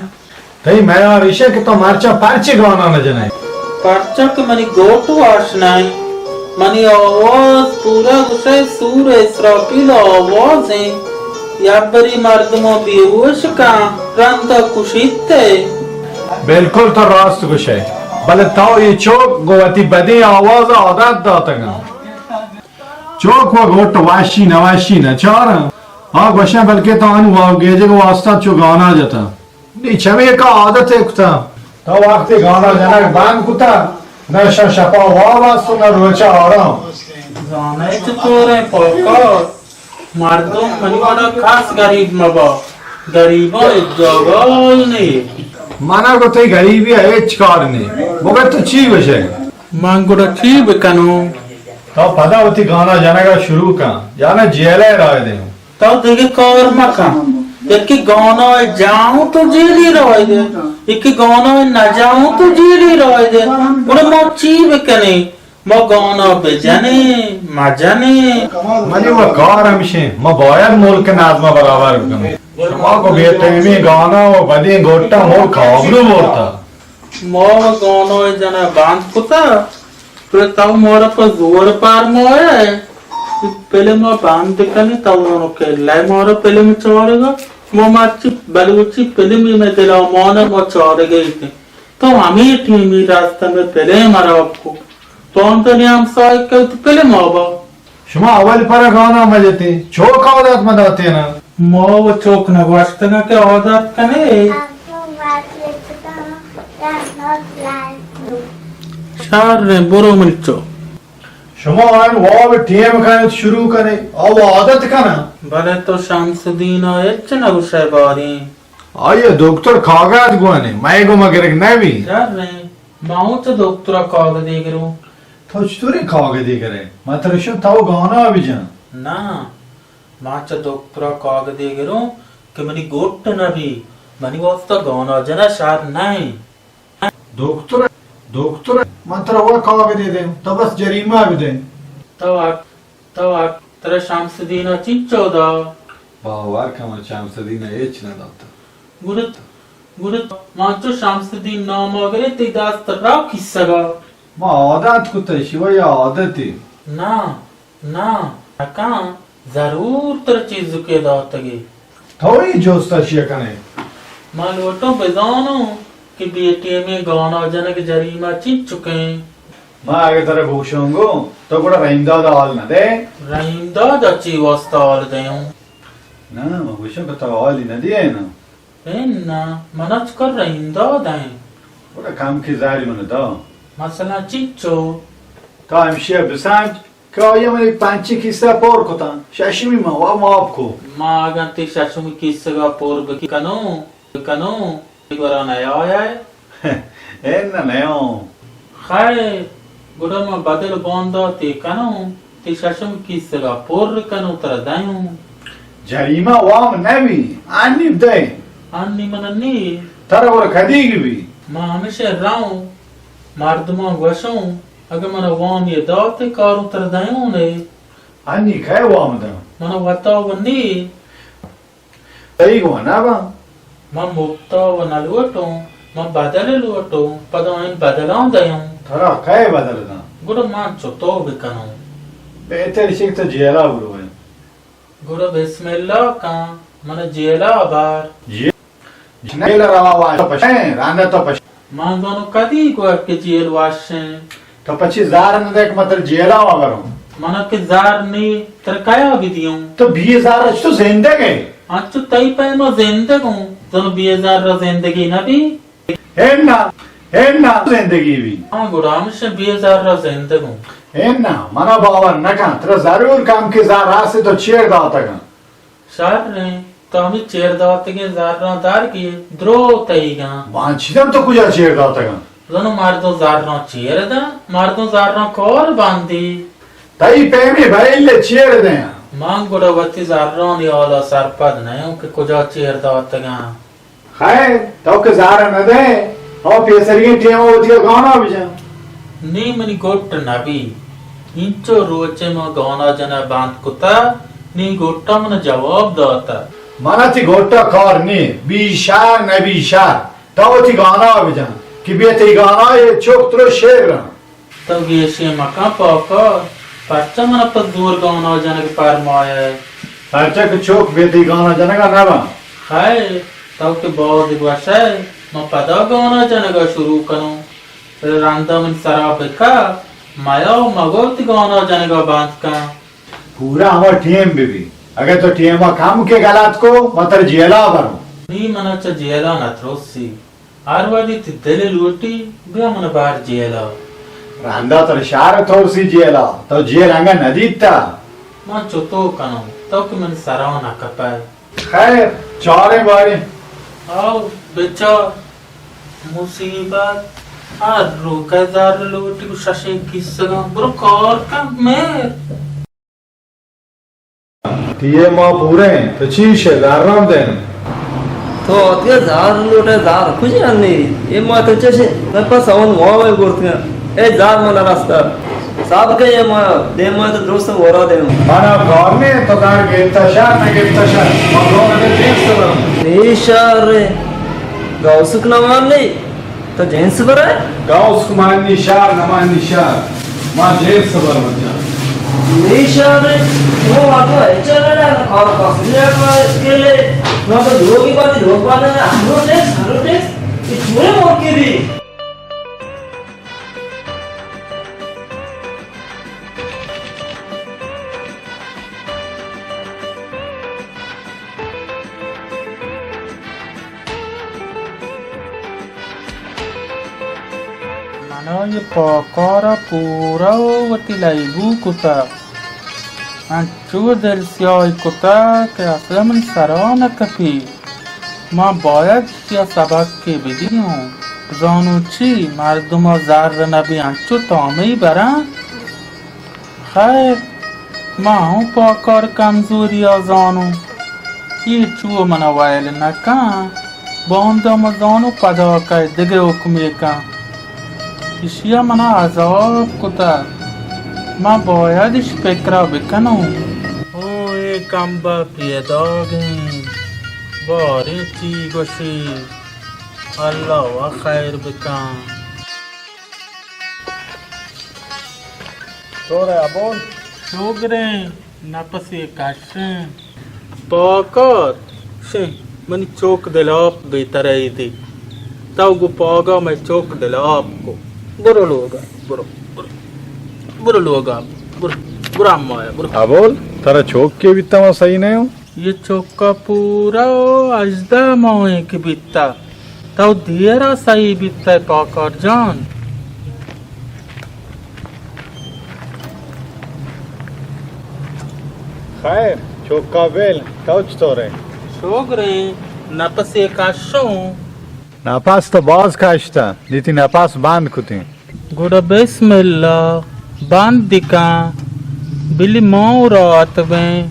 تئی میار ایش انت کہ تو مرچاں پرچے گانا نہ جنئے؟ پرچا کہ منی گوٹ وش نہ انت۔ منی آواز پورا گوشئے سور اسرافیل آواز انت۔ یک بری مردماں بیہوش کن، رندا کشیت ئے۔ بلکل تو راست گوشئے، بلے تو اے چوک گوں وتی بدیں آواز ءَ عادت داتگ انت۔ چوک و گوٹ وشی نہ وشی نہ چاراں۔ آ گوشاں بلکہ تو انوں واب گیجگ واسطہ چو گانا جتہ۔ نی چمیکا عادتے کتہ۔ تو وقتی گانا جنگ بند کتہ، نہ شاں شپا واب است و نہ روچا آرام۔ زانئے چطوریں پاکا؟ مردم منی وڑا کس گریب مبا، گریباں ہچ جاگہے نی۔ منا گو تئی گریبی ءَ ہچ کار نی۔ مگر تو چی گوشئے؟ من گڑا چی بکنوں؟ تو پدا وتی گانا جنگا شروع کن، یا نہ جیلے راہ دیوں۔ تو دگہ کار مکن۔ یکے گانا جاؤں تو جیلی راہ دے، یکے گانا نہ جاؤں تو جیلی راہ دے۔ گڑا ما چی بکنیں؟ ما گانا بجنیں، مجنیں۔ منی و کار ہمشیں، ما باید ملک نظم برابر بکنیں۔ شما کو بے ٹیمی گانا و بدیں گوٹا ملک آبرو برتا۔ ما و گانا جنگ بند کتا، پر تو مارا پہ زور پر مائے۔ پلم بند کنی، تو آنو کہ لے مارا پلم چارگا۔ ما مرچی بلوچی پلمی میں دلا مانا ما چارگا ایتیں۔ تو ہمے ٹیمی راستہ میں پلم خراب کو۔ تو انت نیام سائے کہ تو پلم آبا۔ شما اول پر گانا مجتے، چوک عادت مداتے نا۔ ما و چوک نگوشتگا کہ عادت کنے۔ شر برو منی چو۔ شما آن واب ٹیم کنت شروع کنے، او عادت کنا۔ بلے تو شمس الدین ءَ ہچ نگوشئے باریں۔ آئی ءَ دکتر کاگد گونے، مئے گوما گرگ نبی۔ شر ایں، ما اوں چہ دکتر ءَ کاگدے گروں۔ تو چطوریں کاگدے گرئے؟ ما ترا شو تو گانا بجن۔ نہ، ما چہ دکتر ءَ کاگدے گروں کہ منی گٹ نبی، منی واسطہ گانا جنگ شر نہ ایں۔ دکتر، دکتر، من ترا وا کاگدے دیں، تو بس جریمہ بدے۔ تو حق، تو حق، ترا شمس الدین ءَ چنچو دا؟ باور کن من شمس الدین ءَ ہچ نہ داتہ۔ گڑا، گڑا ما چو شمس الدین نام ءَ گرے تئی دست را کیسگا۔ ما عادت کتہ، شیوہ یا عادتے۔ نہ، نہ، نکاں، ضرور ترا چیزکے داتگے۔ تو اے جست اشی ءَ کنے؟ ما لوٹوں بزانوں کہ بے ٹیمیں گانا جنگ جریمہ چنچکیں۔ ما اگہ ترا گوشوں گوں، تو گڑا رحیم داد ءَ حال نہ دے؟ رحیم داد ءَ چی واسطہ حال دیوں؟ نہ، ما گوشوں کہ تو حالی نہ دیئے نا۔ اناں، من اچ کر رحیم داد ایں۔ گڑا کمکے زہری من دا۔ مثلاً چنچو؟ تو ہمشی ءَ بسنج کہ آئی ءَ منی پنچیں کیسہ پر کتاں، ششمی من وا ماپ کو۔ ما اگاں تئی ششمی کیسگ ءَ پر بکنوں، بکنوں، تئی گورا نیایائے؟ اناں نیاؤں۔ خیر، گڑا من بدل بانداتے کنوں، تئی ششم کیسگ ءَ پر کنوں، ترا دئیوں۔ جریمہ وام نہ بی، انی دئے۔ انی من انی؟ ترا گڑا کدیگ بی؟ من ہمیشہ رؤں، مردماں گوشوں، اگہ من وام یے داتے کاروں ترا دئیوں نے۔ انی کئے وام داں؟ من وتا و نی۔ تئی گون نہ باں۔ من مپتا و نہ لوٹوں، من بدل لوٹوں، پدا آئین بدلاں دیوں۔ ترا کئے بدل داں؟ گڑا من چتو بکنوں؟ بہتر ایشی کہ تو جیلا بروئے۔ گڑا بسم اللہ کن، من جیلا بر۔ جی-، جیل روا واش پشیں، راندا تو پش۔ من زانوں کدی گوشت کہ جیل وشیں۔ تو پچی زار نہ دے کہ من ترا جیلا ءَ بروں؟ منا کہ زار نی، ترا کیا بدیوں؟ تو بے زار ءَ چتو زندگ ئے؟ انچو تئی پیما زندگ اوں، زانو بے زار ءَ زندگی نہ بی؟ انا، انا زندگی بی۔ ہاں، گڑا ہمشہ بے زار ءَ زندگ اوں۔ انا، منا باور نہ کن، ترا ضرور کم کہ زار ہست تو چیر داتگاں۔ شر ایں، تو ہمے چیر داتگیں زراں در گیج، دروہ تئیگاں۔ من چی دم تو کجا چیر داتگاں؟ زانو مردم زراں چیر داں، مردم زراں کار بندی۔ تئی پیمیں بئیل ءَ چیر دیاں۔ من گڑا وتی زرانی حالا سرپد نہ اوں کہ کجا چیر داتگاں۔ خیر، تو کہ زر نہ دئے، او پیسریگیں ٹیم ءَ وتی گانا بجن۔ نی منی گٹ نہ بی، اینچو روچے ما گانا جنگ بند کتا، نی گٹا من جواب داتا۔ منا تئی گٹا کار نی، بی شر نہ بی شر، تو وتی گانا بجن کہ بے تئی گانا اے چک ترو شیر رن۔ تو گیشے مکن پاکار، پرچا منا پہ زور گانا جنگ پرمایئے؟ پرچا کہ چک بے تئی گانا جنگا نہ باں۔ خیر، تو کہ باز گوشئے، من پدا گانا جنگا شروع کنوں۔ رندا منی سرا بکپ، میا و مگو وتی گانا جنگا بند کن۔ پورا ہما ٹیم بہ بی۔ اگہ تو ٹیما کم کہ غلط کو، من ترا جیلا بروں۔ نی منا چہ جیلا نہ ترسی۔ ہر وھدی تئی دل لوٹی، بیا من بار جیلا۔ رندا ترا شر ترسی جیلا، تو جیل انگہ نہ دیتا۔ من چتو کنوں، تو کہ منی سرا نہ کپئے۔ خیر، چاریں باریں۔ آؤ، بچار۔ مصیبت، ہر روکئے زر لوٹی گوں ششیں کیسگاں۔ برو کار کن، میر۔ ٹی ایم ما پوریں، تو چیش ئے، زر ہم دیں۔ تو وتی زر لوٹئے، زر کجا نی؟ اے ما تو چشیں، من پہ سون وام ءَ برتگاں۔ اے زر من رستہ۔ صاحب کہ اے ما دیم ما تو درست ورا دیں۔ منا کار نی، تو زر گپتہ شر، نہ گپتہ شر۔ ما دو منٹ دیر سے بروں۔ نی شر، گوسک نہ مان نی۔ تو جنس برئے؟ گوسک مان نی شر، نہ مان نی شر۔ ما جنس بر بچا۔ نی شر، وہ آتو اچھا لڑا، کار کس نہیں آتو اس کے لیے۔ نہ تو لوگ ہی بات، لوگ بات ہے، ہم لوگ ٹیکس، ہم لوگ ٹیکس۔ یہ چورے موقع دی۔ منا یہ پاکارا پورا وتی لیبو کتا۔ انچو دل سیاہی کتا کہ اصلا من سرا نہ کپی۔ ما باید یا سبقے بدیوں۔ زانو چی، مردما زر نبی انچو تامئی براں۔ خیر، ما ہوں پاکار کمزوریا زانوں۔ اے چو منا ویل نہ کن۔ باندا ما زانوں پدا کئے دگہ حکمے کن۔ اشیا منا عذاب کتگ۔ ما باید اش پکرا بکنوں۔ او اے کمبہ پیداگیں۔ باریں چی گوشی۔ اللہ وا خیر بکن۔ تو رے ابول۔ شوگریں، نپسے کشیں۔ پاکار، شیں، منی چوک دلاپ بی ترا ایدی۔ تو گو پاگا مئے چوک دلاپ کو۔ برو لوگا، برو، برو۔ برو لوگا، برو، برو امایا، برو۔ ابول، ترا چوک کے بیتا ما صحیح نہیں ہوں؟ یہ چکا پورا ہژدہ ماہیں کہ بیتا۔ تو دیرا سہی بیتا پاکار جان۔ خیر، چکا بیل، تو چطورے؟ شوگریں، نپسے کشوں۔ نپس تو باز کشتا، دیتی نپس بند کتیں۔ گڑا بسم اللہ، بند بکن، بلی ما و راحت بیں۔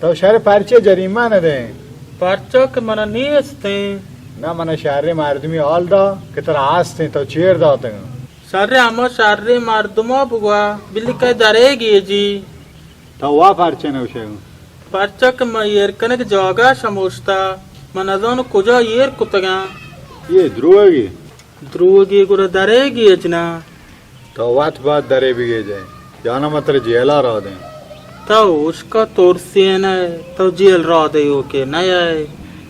تو شر پرچے جریمہ نہ دئے؟ پرچا کہ منا نیستیں۔ نہ، منا شریں مردمی حال دا کہ ترا ہستیں، تو چیر داتگاں۔ شریں ہما شریں مردما بگوا، بلی کئے درے گیجی۔ تو وا پرچے نہ گوشے؟ پرچا کہ ما ایر کنگ جاگہ شموشتا، من نزانو کجا ایر کتگاں۔ یہ دروگی۔ دروگی گڑا درے گیج نہ۔ تو وت باید درے بگیجئے، یا نہ من ترا جیلا راہ دیں۔ تو اشکا ترسینئے، تو جیل راہ دیوکے نہ ئے۔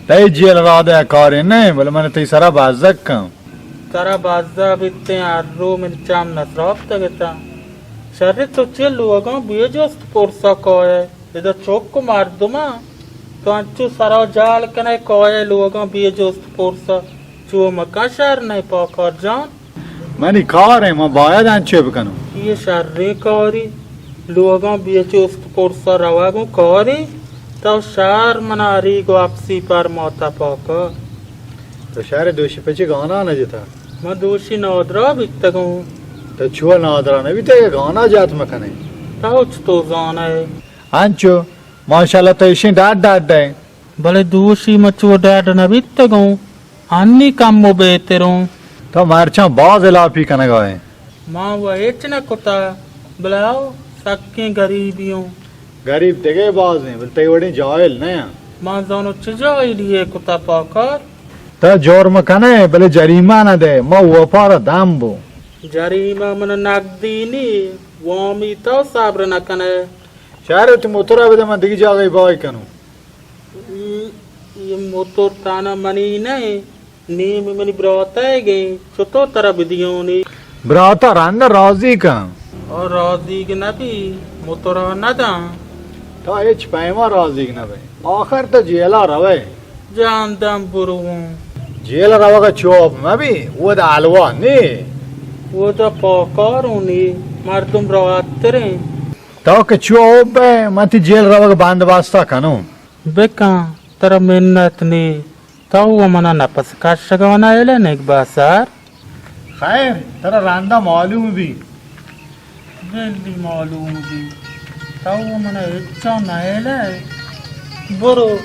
تئی جیل راہ دئے کارے نہ، بلے من تئی سرا بزگ کن۔ ترا بازا بیتیں، ہر رو من چم نسراپتگ اتاں۔ شر، تو چے لوگاں بے جست پرسا کائے؟ ادا چک و مردماں، تو انچو سرا جال کنئے کائے لوگاں بے جست پرسا۔ چو مکن شر نئے پاکار جان۔ منی کار ایں، من باید انچو بکنوں۔ اے شریں کارے، لوگاں بے جست پرسا روگ اوں کارے، تو شر منا ہریگ و اپسی پرماتا پاکار۔ تو شر دوشی پچے گانا نہ جتا؟ من دوشی نادرا بیتگوں۔ تو چو نادرا نہ بیتگ، گانا جات مکنئے۔ تو چتو زانئے؟ انچو، ماشاءاللہ تو ایشیں ڈاڈ ڈاڈ ئے۔ بلے دوشی من چو ڈاڈ نہ بیتگوں، انی کمو بہتروں۔ تو مرچاں باز الاپی کنگا ئے۔ ما و ہچ نہ کتا، بلاؤ سکیں گریبی اوں۔ گریب دگہ باز ایں، بلے تئی وڑیں جاہل نہ آں۔ ما زانو چہ جاہلی ئے کتا پاکار۔ تو جرم کنئے، بلے جریمہ نہ دئے، ما وپارا دم بو۔ جریمہ من نقدی نی، وامی تو صبر نہ کنئے۔ شر، وتی موترا بدے، من دگہ جاگہے بہائی کنوں۔ اے، اے موتر تانا منی نہ، نیم منی براتئیگیں، چتو ترا بدیونی؟ براتا رند راضی کن۔ او راضیگ نہ بی، موترا نہ داں۔ تو ہچ پیما راضیگ نہ بئے، آخر تو جیلا روئے۔ جان دم بروں۔ جیل روگا چوب مہ بی، اودا حلوا نی۔ اودا پاکاروں نی، مردم راحت تریں۔ تو کہ چو اوب بئے، من تی جیل روگ بندوبستا کنوں۔ بکن، ترا منت نی، تو و منا نپس کشگا نئیلے نگباسار۔ خیر، ترا رندا معلوم بی۔ بلی معلوم بی، تو و منا ہچا نئیلے۔ برو۔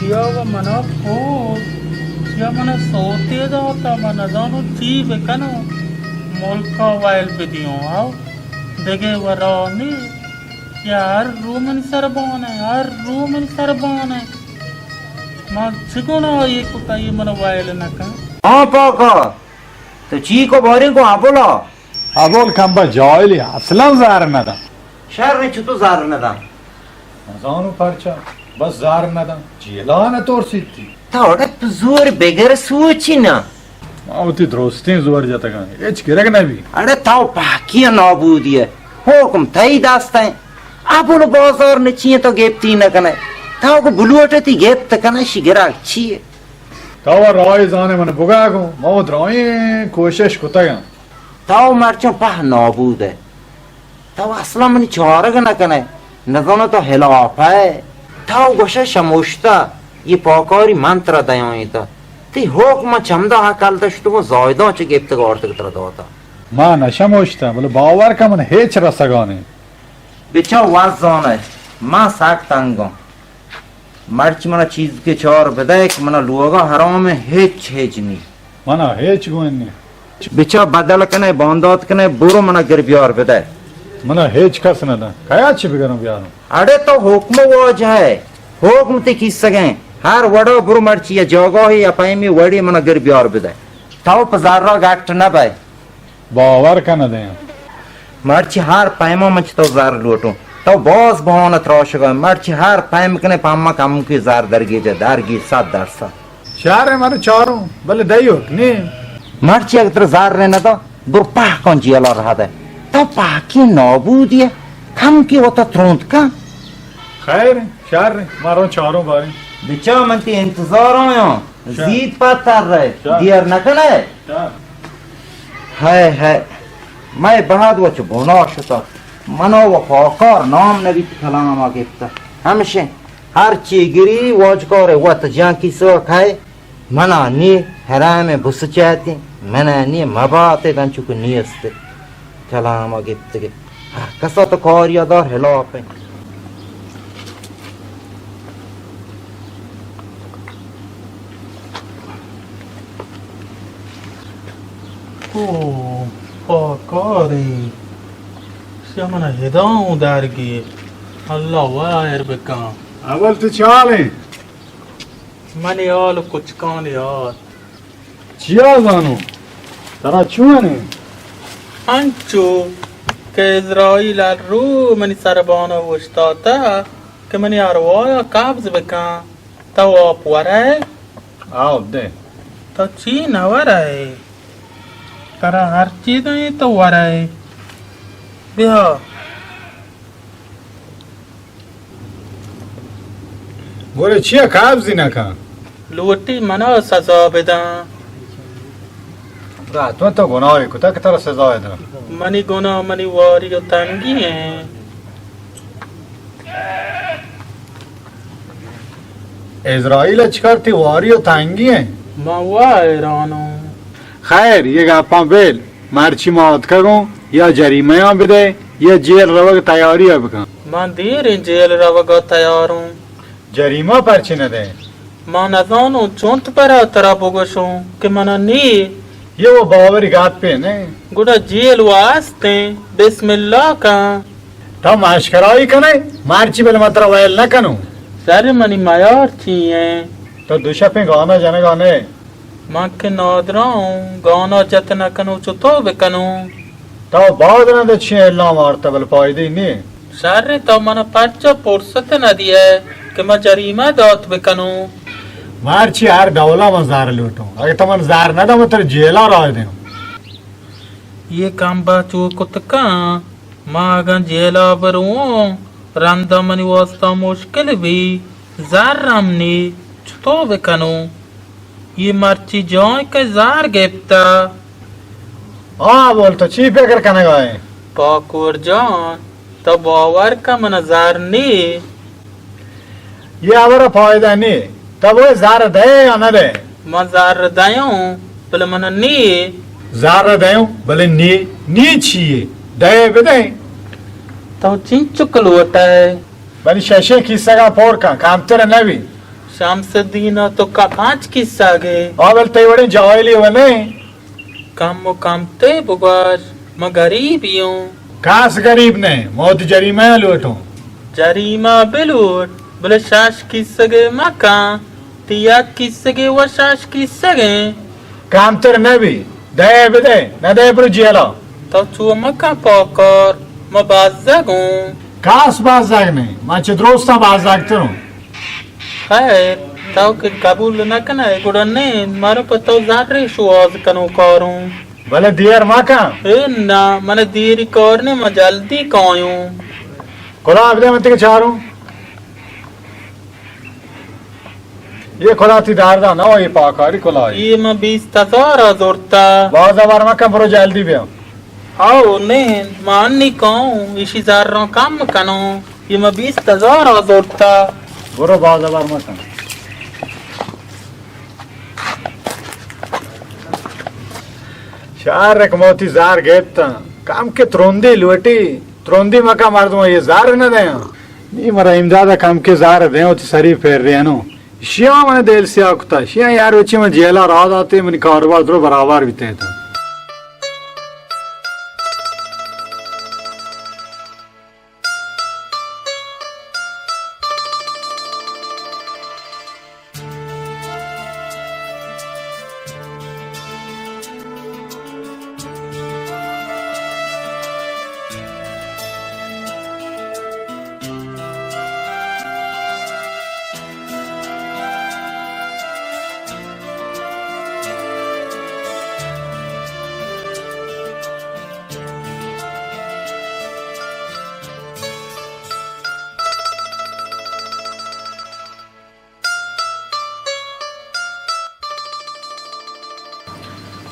چیا و منا کو، چیا منا سوتے داتا، من نزانو چی بکنو۔ ملکا ویل بدیوں، آو دگہ و راہ نی۔ یا ہر رو من سر بانے، ہر رو من سر بانے۔ ما چی گناہی کتا، یہ من ویل نکن؟ ہاں پاکا، تو چی کو باریں کو ابولا؟ ابول کمبا جاہلی، اصلاً زہر نداں۔ شر، چتو زہر نداں؟ نزانو پرچا، بس زہر نداں۔ جیلا نہ ترسیتی۔ تو اڑے زور بگر سوچی نا۔ ما وتی درستیں زور جتگاں، ہچ گرگ نبی۔ اڑے تو پاکی نابودی ئے، حکم تئی دست ایں۔ ابول بازار نچی تو گپتی نہ کنئے۔ تو کو بلوٹ تی گپت کنئے، شی گرگ چی ئے؟ تو راہ زانے من بگا گوں، ما درائیں کوشش کتگاں۔ تو مرچاں پہ نابود ئے۔ تو اصلاً منی چارگ نہ کنئے، نزاناں تو ہلاپ ئے۔ تو گوشئے شموشتا، یہ پاکاری من ترا دیائینتا۔ تئی حکم چمدا ہکل دشتگوں، زاہداں چہ گپتگ آرتگ ترا داتا۔ ما نہ شموشتا، بلے باور کن من ہچ رسگا نیں۔ بچا وت زانئے، من سک تنگاں۔ مرچی منا چیزکے چار بدئے کہ منا لوگا حرام ایں، ہچ ہچ نی۔ منا ہچ گون نی۔ بچا بدل کنئے، باندات کنئے، برو منا گر بیار بدئے۔ منا ہچ کس نہ داں۔ کیا چی بگروں بیاروں؟ اڑے تو حکم واجہ ئے، حکم تئی کیسگیں۔ ہر وڑا برو، مرچی یا جاگاہے یا پیمے وڑے منا گر بیار بدئے۔ تو پہ زرا گٹ نہ بئے۔ باور کن دیں۔ مرچی ہر پیما من چہ تو زر لوٹوں۔ تو باز بہانہ تراشگا ئے۔ مرچی ہر پیم کنے پہ ہما کمکے زر درگیجئے، درگیج صد درصد۔ شر، من چاروں، بلے دئیوک نی۔ مرچی اگہ ترا زر نہ داں، برو پہکاں جیلا رہادئے۔ تو پہکی نابودی ئے، کمکے وتا ترند کن۔ خیر، شر، من روں چاروں باریں۔ بچا من تئی انتظار آیاں۔ شر۔ زیت پتر رئے، شر۔ دیر نہ کنئے۔ شر۔ ہئے، ہئے، مئے بہت و چہ بنا شتا۔ منا و پاکار نام نبیت کلاما گپتا۔ ہمشیں ہر چی گری واجکار وت جان کیسا کھائے۔ منا نی حرام بسچاتی، منا نی مباتے دن چک نیست۔ کلاما گپتگے۔ ہر کسا تو کاریا دار ہلاپ ئے۔ او پاکارے، شمن ہداؤں درگی، اللہ وائر بکن۔ اول تو چالیں۔ منی حال و کچکانی حال۔ چیا زانوں؟ ترا چون انت؟ انچو کہ عزرائیل ہر رو منی سربان ءَ اوشتاتہ کہ منی ارواہ ءَ قبض بکن۔ تو آپ ورئے؟ آپ دے۔ تو چی نہ ورئے؟ ترا ہر چی دئیں تو ورئے۔ بیا۔ گڑا چیا قبض نہ کن؟ لوٹی منا سزا بدن۔ برا، تو تو گناہے کتا کہ ترا سزا داں؟ منی گناہ منی واری و تنگی ایں۔ عزرائیل ءَ چکار تئی واری و تنگی ایں؟ من وا حیران اوں۔ خیر، یہ گپاں بیل، مرچی ما آتکگ اوں، یا جریمہ آں بدئے، یا جیل روگ تیاری ءَ بکن۔ من دیریں جیل روگ ءَ تیار اوں۔ جریمہ پرچی نہ دئے؟ من نزانوں چنت برا ترا بگوشوں کہ منا نی۔ یہ وہ باوری گپے نہ۔ گڑا جیل و استیں، بسم اللہ کن۔ تو مشکرائی کنئے؟ مرچی بلے من ترا ویل نہ کنوں۔ شر منی میار چی ایں؟ تو دو شپیں گانا جنگا نئے۔ من کہ نادراں اوں، گانا جت نہ کنوں، چتو بکنوں؟ تو باز رند چی اعلان وارتہ، بلے پائدہ نی۔ شر، تو منا پرچا پرست نہ دیئے کہ من جریمہ دات بکنوں؟ مرچی ہر ڈولا من زر لوٹوں۔ اگہ تو من زر نہ دئے، من ترا جیلا راہ دیوں۔ یہ کمبا چو کتکاں، ما اگاں جیلا بروں، رندا منی واسطہ مشکل بی، زر ہم نی، چتو بکنوں؟ یہ مرچی جان کہ زر گپتا۔ ہاں، بول، تو چی فکر کنگا ئے؟ پاکور جان، تو باور کن، منا زر نی۔ یہ ہبرا پائدہ نی۔ تو وہ زر دئے یا نہ دئے؟ من زر دئیوں، بلے من نی۔ زر دئیوں، بلے نی، نی چی ئے؟ دئے بدئے۔ تو چینچک لوٹئے؟ بلے ششیں کیسگاں پر کن، کمتر نہ بی۔ شمس الدین، تو کا پانچ کیسگ ئے؟ آ، بلے تئی وڑیں جاہلی و نہ۔ کم و کمتے بگوش، من گریبی اوں۔ کس گریب نہ، ما وتی جریمہ ءَ لوٹوں۔ جریمہ بلوٹ، بلے شش کیسگے مکن، تئی یک کیسگے و شش کیسگیں۔ کمتر نہ بی، دئے بدئے، نہ دئے برو جیلا۔ تو چو مکن پاکار، من بزگ اوں۔ کس بزگ نہ، من چہ درستاں بزگ تر اوں۔ خیر، تو کہ قبول نہ کنئے، گڑا نند، مارا پہ تو زرے شوہاز کنوکاروں۔ بلے دیر مکن۔ اے نہ، من دیری کار نی، من جلدی کایوں۔ کلاہ بدئے، من تئی چاروں۔ یہ کلاہ تئی داردا نہ، یہ پاکاری کلاہ۔ یہ من بیست ہزار ءَ زرتا۔ باز ہبر مکن، برو جلدی بیا۔ ہاو نند، من نی کاؤں، ایشی زراں کم کنوں۔ یہ من بیست ہزار ءَ زرتا۔ برو، باز ہبر مکن۔ شر کہ ما وتی زر گپتاں، کم کہ ترندی لوٹی، ترندی مکن، مردم یہ زر نہ دیاں۔ نی من رحیم دادا کم کہ زر دیاں، وتی سری پر رینوں۔ شیاں من دل سیاہ کتا، شیاں یار وچی من جیلا راہ داتے، منی کاروبار درو برابر بیتے تا۔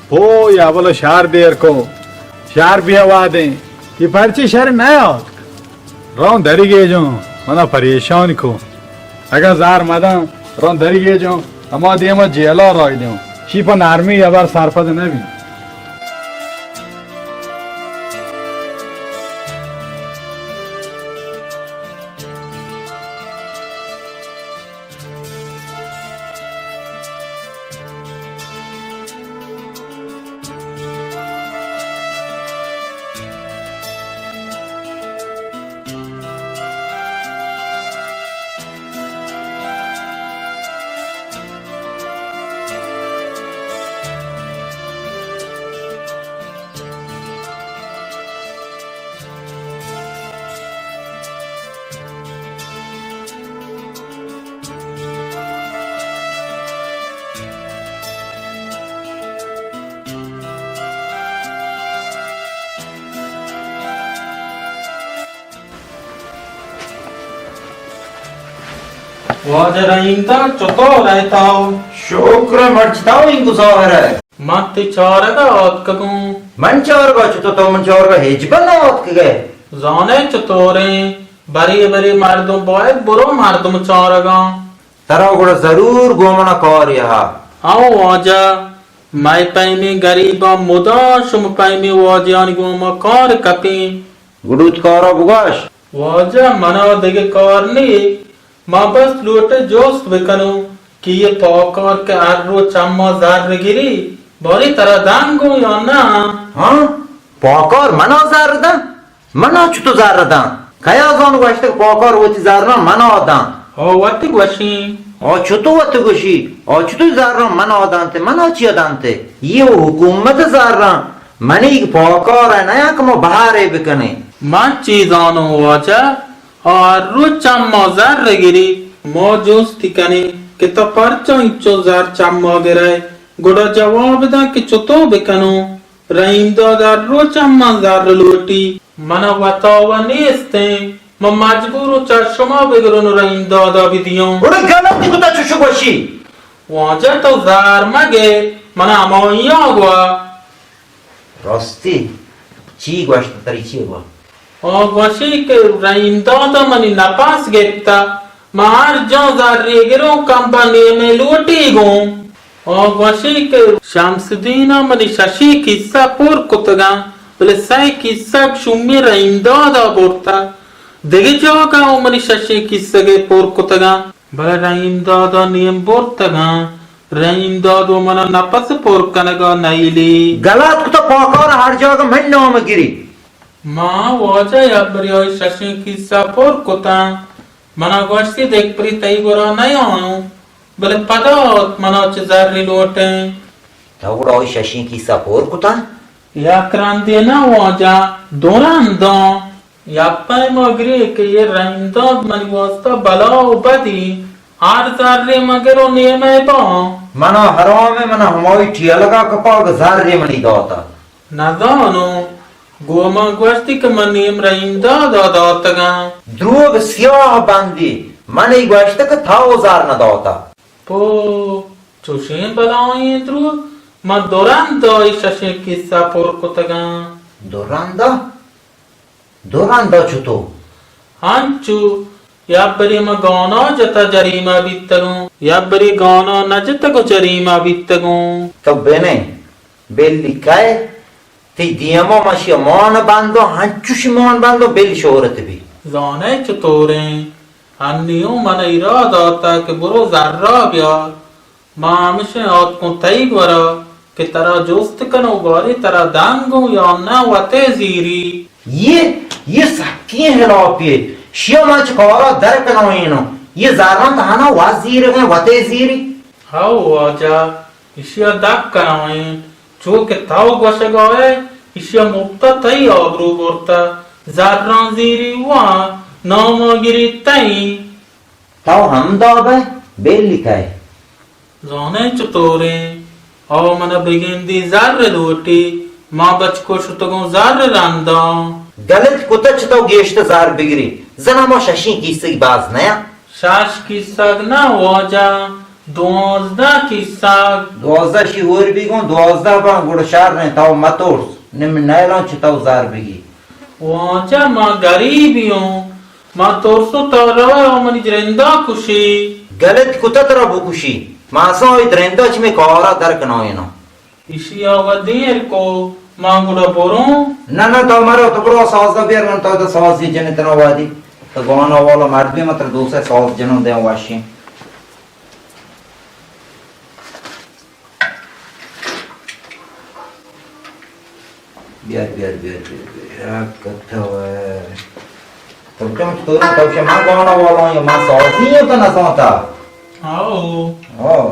او یا بلو شر دیر کو، شر بیا وادیں، یہ پرچی شر نہ آتک۔ رون دری گیجوں، منا پریشان کو۔ اگاں زار مداں، رون دری گیجوں، ہما دیما جیلا راہ دیوں۔ شی پہ نرمی ہبر سرپد نہ بی۔ واجہ رحیم داد، چطور ئے تو؟ شکر ئے مرچی، تو انگو ظاہر ئے۔ من تئی چارگا آتکگوں۔ من چارگا؟ چطور تو من چارگا ہچبر نہ آتکگ ئے؟ زانئے چطور ایں، برے برے مردم باید برو مردم چارگا۔ ترا گڑا ضرور گوں منا کارے ہا۔ ہاں واجہ، مئے پیمیں گریباں مدام شما پیمیں واجہانی گوما کار کپیں۔ گڑا وت کارا بگوش۔ واجہ، منا دگہ کار نی، ما بس لوٹیں جست بکنوں کہ اے پاکار کہ ہر روچ چما زر گری، باریں ترا دنت گوں یا نہ؟ ہاں؟ پاکار منا زر دنت؟ منا چتو زر دنت؟ کیا زانت گوشتگ پاکار وتی زراں منا دنت؟ ہو وت گوشیں۔ ہو چتو وت گوشی؟ ہو چتو زراں منا دنت؟ منا چیا دنت؟ اے حکومت زراں، منی پاکار نیا کہ ما بہرے بکنیں۔ من چی زانوں واجہ، آ ہر روچ چما زر گری۔ ما جست کنیں کہ تو پرچا انچو زر چما گرئے، گڑا جواب دنت کہ چتو بکنوں۔ رحیم داد ہر روچ ہم من زر لوٹی۔ منا وتا و نیستیں، من مجبوروں چہ شما بگروں و رحیم دادا بدیوں۔ گڑا غلطی کتا چوشو گوشی؟ واجہ تو زر مگر، منا ہمائیاں گوا۔ راستی؟ چی گوشت؟ تری چی گوا؟ آ گوشی کہ رحیم دادا منی نپس گپتا، من ہر جان زرے گروں کمبا نیمے لوٹی گوں۔ آ گوشی کہ شمس الدین ء منی ششی کیسہ پر کتگاں، بلے سئے کیسگ شومی رحیم داد ء برتگ۔ دگہ جاگہ ء منی ششی کیسگ ء پر کتگاں، بلے رحیم داد ء نیم برتگاں۔ رحیم داد و منا نپس پر کنگ ء نئیلی۔ گلات کتہ پاکار ہر جاگہ من نام گری۔ ما واجہ یک بری آئی ششیں کیسہ پر کتاں۔ منا گوشتی دگہ بری تئی گورا نیایوں، بلے پدا آت منا چہ زری لوٹیں۔ تو گڑا آئی ششیں کیسہ پر کتاں؟ یک رندے نہ واجہ، دو رنداں۔ یک پیما گری کہ اے رحیم داد منی واسطہ بلا و بدی، ہر زرے مگر و نیمے باں۔ منا حرام ہے، منا ہمائی ٹیلگا کپا کہ زرے منی داتا۔ نزانوں، گوں من گوشتی کہ من نیم رحیم دادا داتگاں۔ دروگ سیاہ بندی، من ای گوشت کہ تھا و زر نداتا۔ پو، چوشیں بلائیں دروگ، من دو رندا ای ششیں کیسہ پر کتگاں۔ دو رندا؟ دو رندا چتو؟ ہنچو، یک بری من گانا جتا جریمہ بیتگوں، یک بری گانا نہ جتگ و جریمہ بیتگوں۔ تو بنے، بلی کئے؟ تئی دیما من شی مان بندوں، ہنچوشی مان بندوں، بلی شہرت بی۔ زانئے چطوریں؟ ہنیوں من ایرا داتا کہ برو زرا بیار۔ ما ہمشیں آتکوں تئی گورا کہ ترا جست کنوں، باریں ترا دنگوں یا نہ وتے زیری۔ یہ، یہ سکیں ہلاپی ہے۔ شیا من چہ کارا در کنوینوں۔ یہ زراں تہنا وت زیرگیں وتے زیری۔ ہو واجہ، اشیا در کنوین۔ چو کہ تو گوشگا ئے، اشیا مپتا تئی آبرو برتا۔ زراں زیری وا، ناما گری تئی۔ تو ہمدا بئے، بلی کئے؟ زانئے چطوریں؟ آ منا بگندی زر لوٹی، ما بچکو شتگوں زر رنداں۔ گلت کتہ چہ تو گیشتر زر بگری، زنا ما ششیں کیسگی باز نیا۔ شش کیسگ نہ واجہ، دوازدہ کیسگ۔ دوازدہ شی ہور بیگوں، دوازدہ باں گڑا شر ایں، تو مترس، نم نیلاں چہ تو زر بگی۔ واجہ ما گریبی اوں، ما ترسوں تو روئے و منی جرندا کشی۔ گلت کتہ ترا بکشی، ما اساں ای درندا چہ مئے کارا در کنائیناں۔ ایشی ء وت دیر کو، ما گڑا بروں۔ نہ، نہ، تو مرو، تو برو، ساز دہ بیار، من تو تو ساز یہ جنے تنا وادی۔ تو گانا والا مرد بھی متر دوسرے ساز جنوں دے واشیں۔ بیار، بیار، بیار، بیار، بیار۔ کتھا ہے؟ تو کم تو، تو شما گانا والا یا ما سازی ہوں تو نہ سانتا؟ آؤ۔ ہاں۔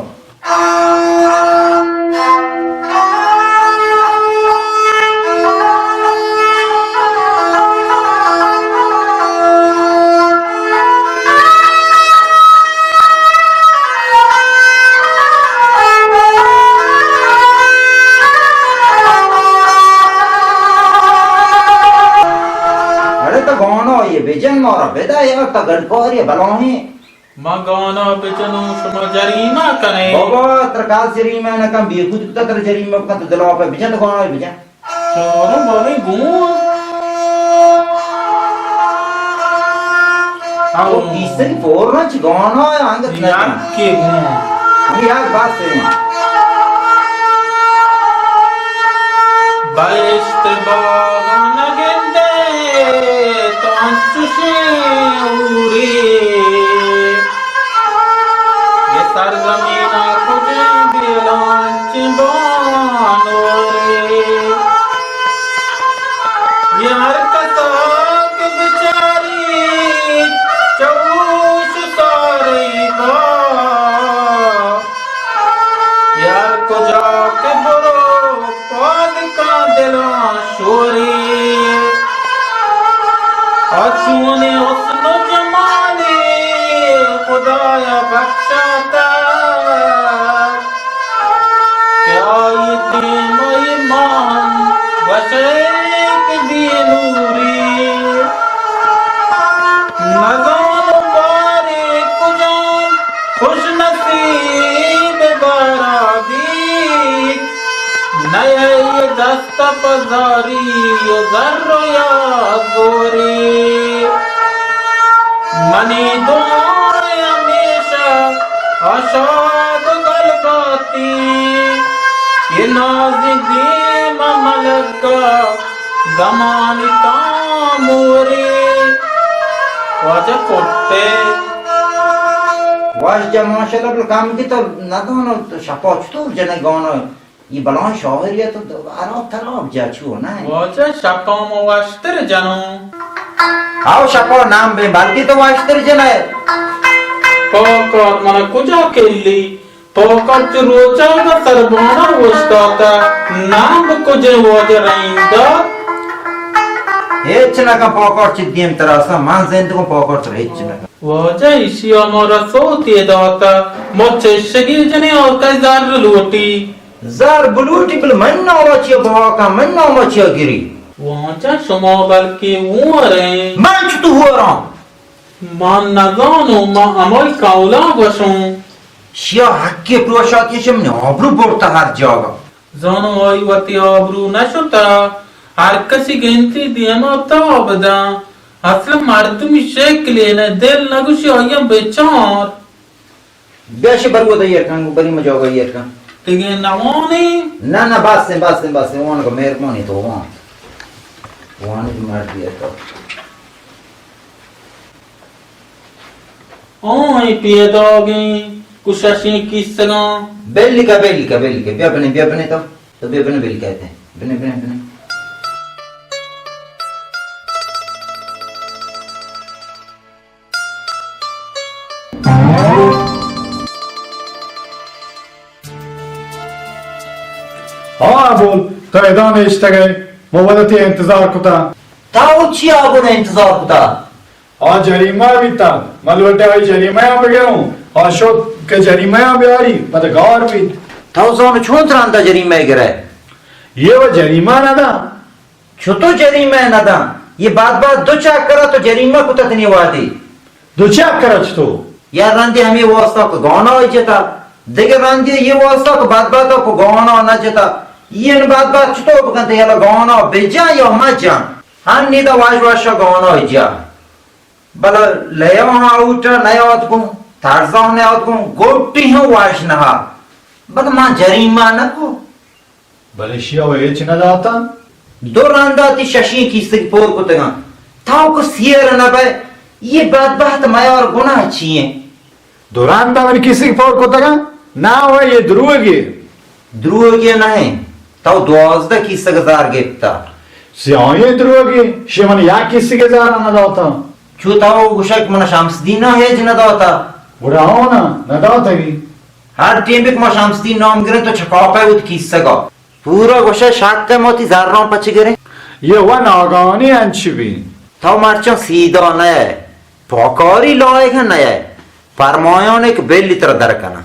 اڑے تو گانا یہ بجن مارا بدا یار، تو گڑکاری بلاہیں۔ من گانا بجنوں، شما جریمہ کنئے۔ بابا، ترا کس جریمہ نہ کن، بیہود کتا ترا جریمہ بکن، تو دل آپ بجن، تو گانا بجن۔ چاروں باریں گوں۔ او۔ او کیسری فوراں چی گانا ہے، انگت نہ کن۔ یکے گوں۔ ہم یار بس ہے۔ بہشت باغ نہ گندے تو انچوشیں اوری۔ یہ سرزمین ءَ کجیں بیلانچیں بانورے۔ یہ ہر کسا کہ بچاری چوش ساری با۔ یار کجا کہ برو پاد کاں دلاں شوری۔ آ چونیں حسن و جمالے خدایا بخشاتا، کہ آئی دیم ایمان وشیک بی نوری۔ نزانوں بارے کجام خوش نصیب بارا بیت، نئے دست پزاری زر یا زوری۔ منی دعا ہمیشہ آشاد گل باتی، یہ نازی دیم ملکہ زمانی تاموری۔ واجہ کٹے۔ واجہ ماشاءاللہ، بل کم کی تو ندانو، تو شپا چطور جنے گانا، یہ بلان شاعری ہے تو ہراب تراب جا چو نہ۔ واجہ شپا ما وشتر جنوں۔ آو شپا نام بے بلکی تو وشتر جنے۔ پاکار منا کجا کلی؟ پاکر چہ روچاگا سربانا اوشتاتا، نام کجے واجہ رحیم داد؟ ہچ نہ کن پاکر چہ دیم تراسا، من زندگوں پاکر تر ہچ نہ کن۔ واجہ ایشی ہمارا سوتی داتا، مو چشگی جنے آتا زر لوٹی۔ زر بلوٹی بل من ناما چیا بہا کن، من ناما چیا گری۔ واجہ شما بلکہ ہوریں۔ من چتو ہورم؟ من نزانوں، من ہمائی قولاں گوشوں۔ شیا حقے پروشاتی چہ منی آبرو برتا ہر جاگہ۔ زانوں آئی وتی آبرو نہ شتا، ہر کسی گنتی دیما تاب داں۔ اصل مردمی شکلے نہ، دل نہ گوشی آئیاں بچار۔ بیا شی برو دے ایر کن، بری مجاگا ایر کن۔ تگے نوانی؟ نہ، نہ، بس، بس، بس، وان کو مہربانی تو وان۔ وان کی مردی ہے تو۔ آئی پیداگیں کششیں کیسگاں۔ بلکہ، بلکہ، بلکہ، بیا بنے، بیا بنے تو۔ تو بیا بنے بلکہ تے۔ بنے، بنے، بنے۔ ہاں، بول، تو ادا نشتگ ئے، ما وت تئی انتظار کتا۔ تو چیا گوں انتظار کتا؟ آ جریمہ بیتا، من لوٹے آئی جریمہ ءَ بگروں، آ شت کہ جریمہ ءَ بیاری، پدا گار بیت۔ تو زانو چون تراندا جریمہ ءَ گرئے؟ یہ و جریمہ نہ داں۔ چتو جریمہ نہ داں؟ یہ بات بات دو چکر تو جریمہ کتا تنی وادی۔ دو چکر چتو؟ یا رندی ہمیں واسطہ کو گانا جتا، دیگه رندی یہ واسطہ کو بات بات کو گانا نہ جتا۔ یہ بات بات چتو بکنتے، یلا گانا بجا یا مجا۔ ہن نیدا واش واش گانا جا۔ بلا لیو ہاں اوٹا نیاد کو، ترزان نیاد کو، گوٹی ہوں واش نہا۔ بد ما جریمہ نہ کو۔ بلے شیا و ہچ نہ داتا۔ دو رندا تی ششیں کیسگ پور کتگاں۔ تاو کو سیر نہ بئے، یہ بدبخت میار گناہ چی ہیں؟ دو رندا من کیسگ پور کتگاں؟ نہ و یہ دروگے۔ دروگے نہ ہیں۔ تاو دوازدہ کیسگ زار گپتا۔ سیاہیں دروگے، شی من یک کیسگ زار نہ داتا۔ چو تاو گوشک من شمس دینا ہیچ نہ داتا۔ گڑا ہونا، نہ داتگی۔ ہر ٹیم بک ما شمس دین نام گریں تو چکاپے وت کیسگا۔ پورا گوشے شک ہے ما تی زراں پچ گریں۔ یہ و ناگانی انچ بی۔ تو مرچاں سیدھا نہ ئے، پاکاری لائق نہ ئے، پرمایان ایک بلی تر در کناں۔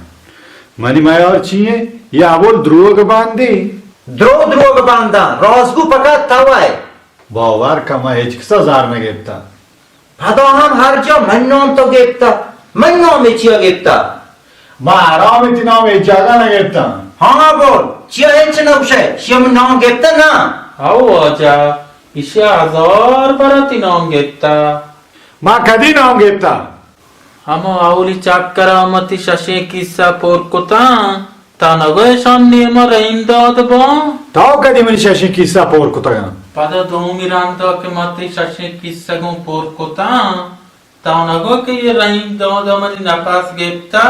منی میار چی ہے؟ یہ ابول دروگ باندی۔ درو دروگ بانداں، رازگو پکا تو ئے۔ باور کن، ما ہچ کسا زار نہ گپتا۔ پدا ہم ہر جا من نام تو گپتا۔ من نام چیا گپتا؟ ما حرام تی نام ہچ جاگہ نہ گپتا۔ ہاں بول، چیا ہچ نہ گوشے؟ شیا من نام گپتا نا؟ ہاو واجہ، ایشی ہزار برا تی نام گپتا۔ ما کدی نام گپتا؟ ہما اولی چکرا متی ششیں کیسہ پر کتاں، تا نگو ایشان نیما رحیم داد باں؟ تو کدی منی ششیں کیسہ پر کتگاں؟ پدا دومی رندا کہ متی ششیں کیسہ گوں پر کتاں، تا نگو کہ یہ رحیم داد منی نپس گپتا،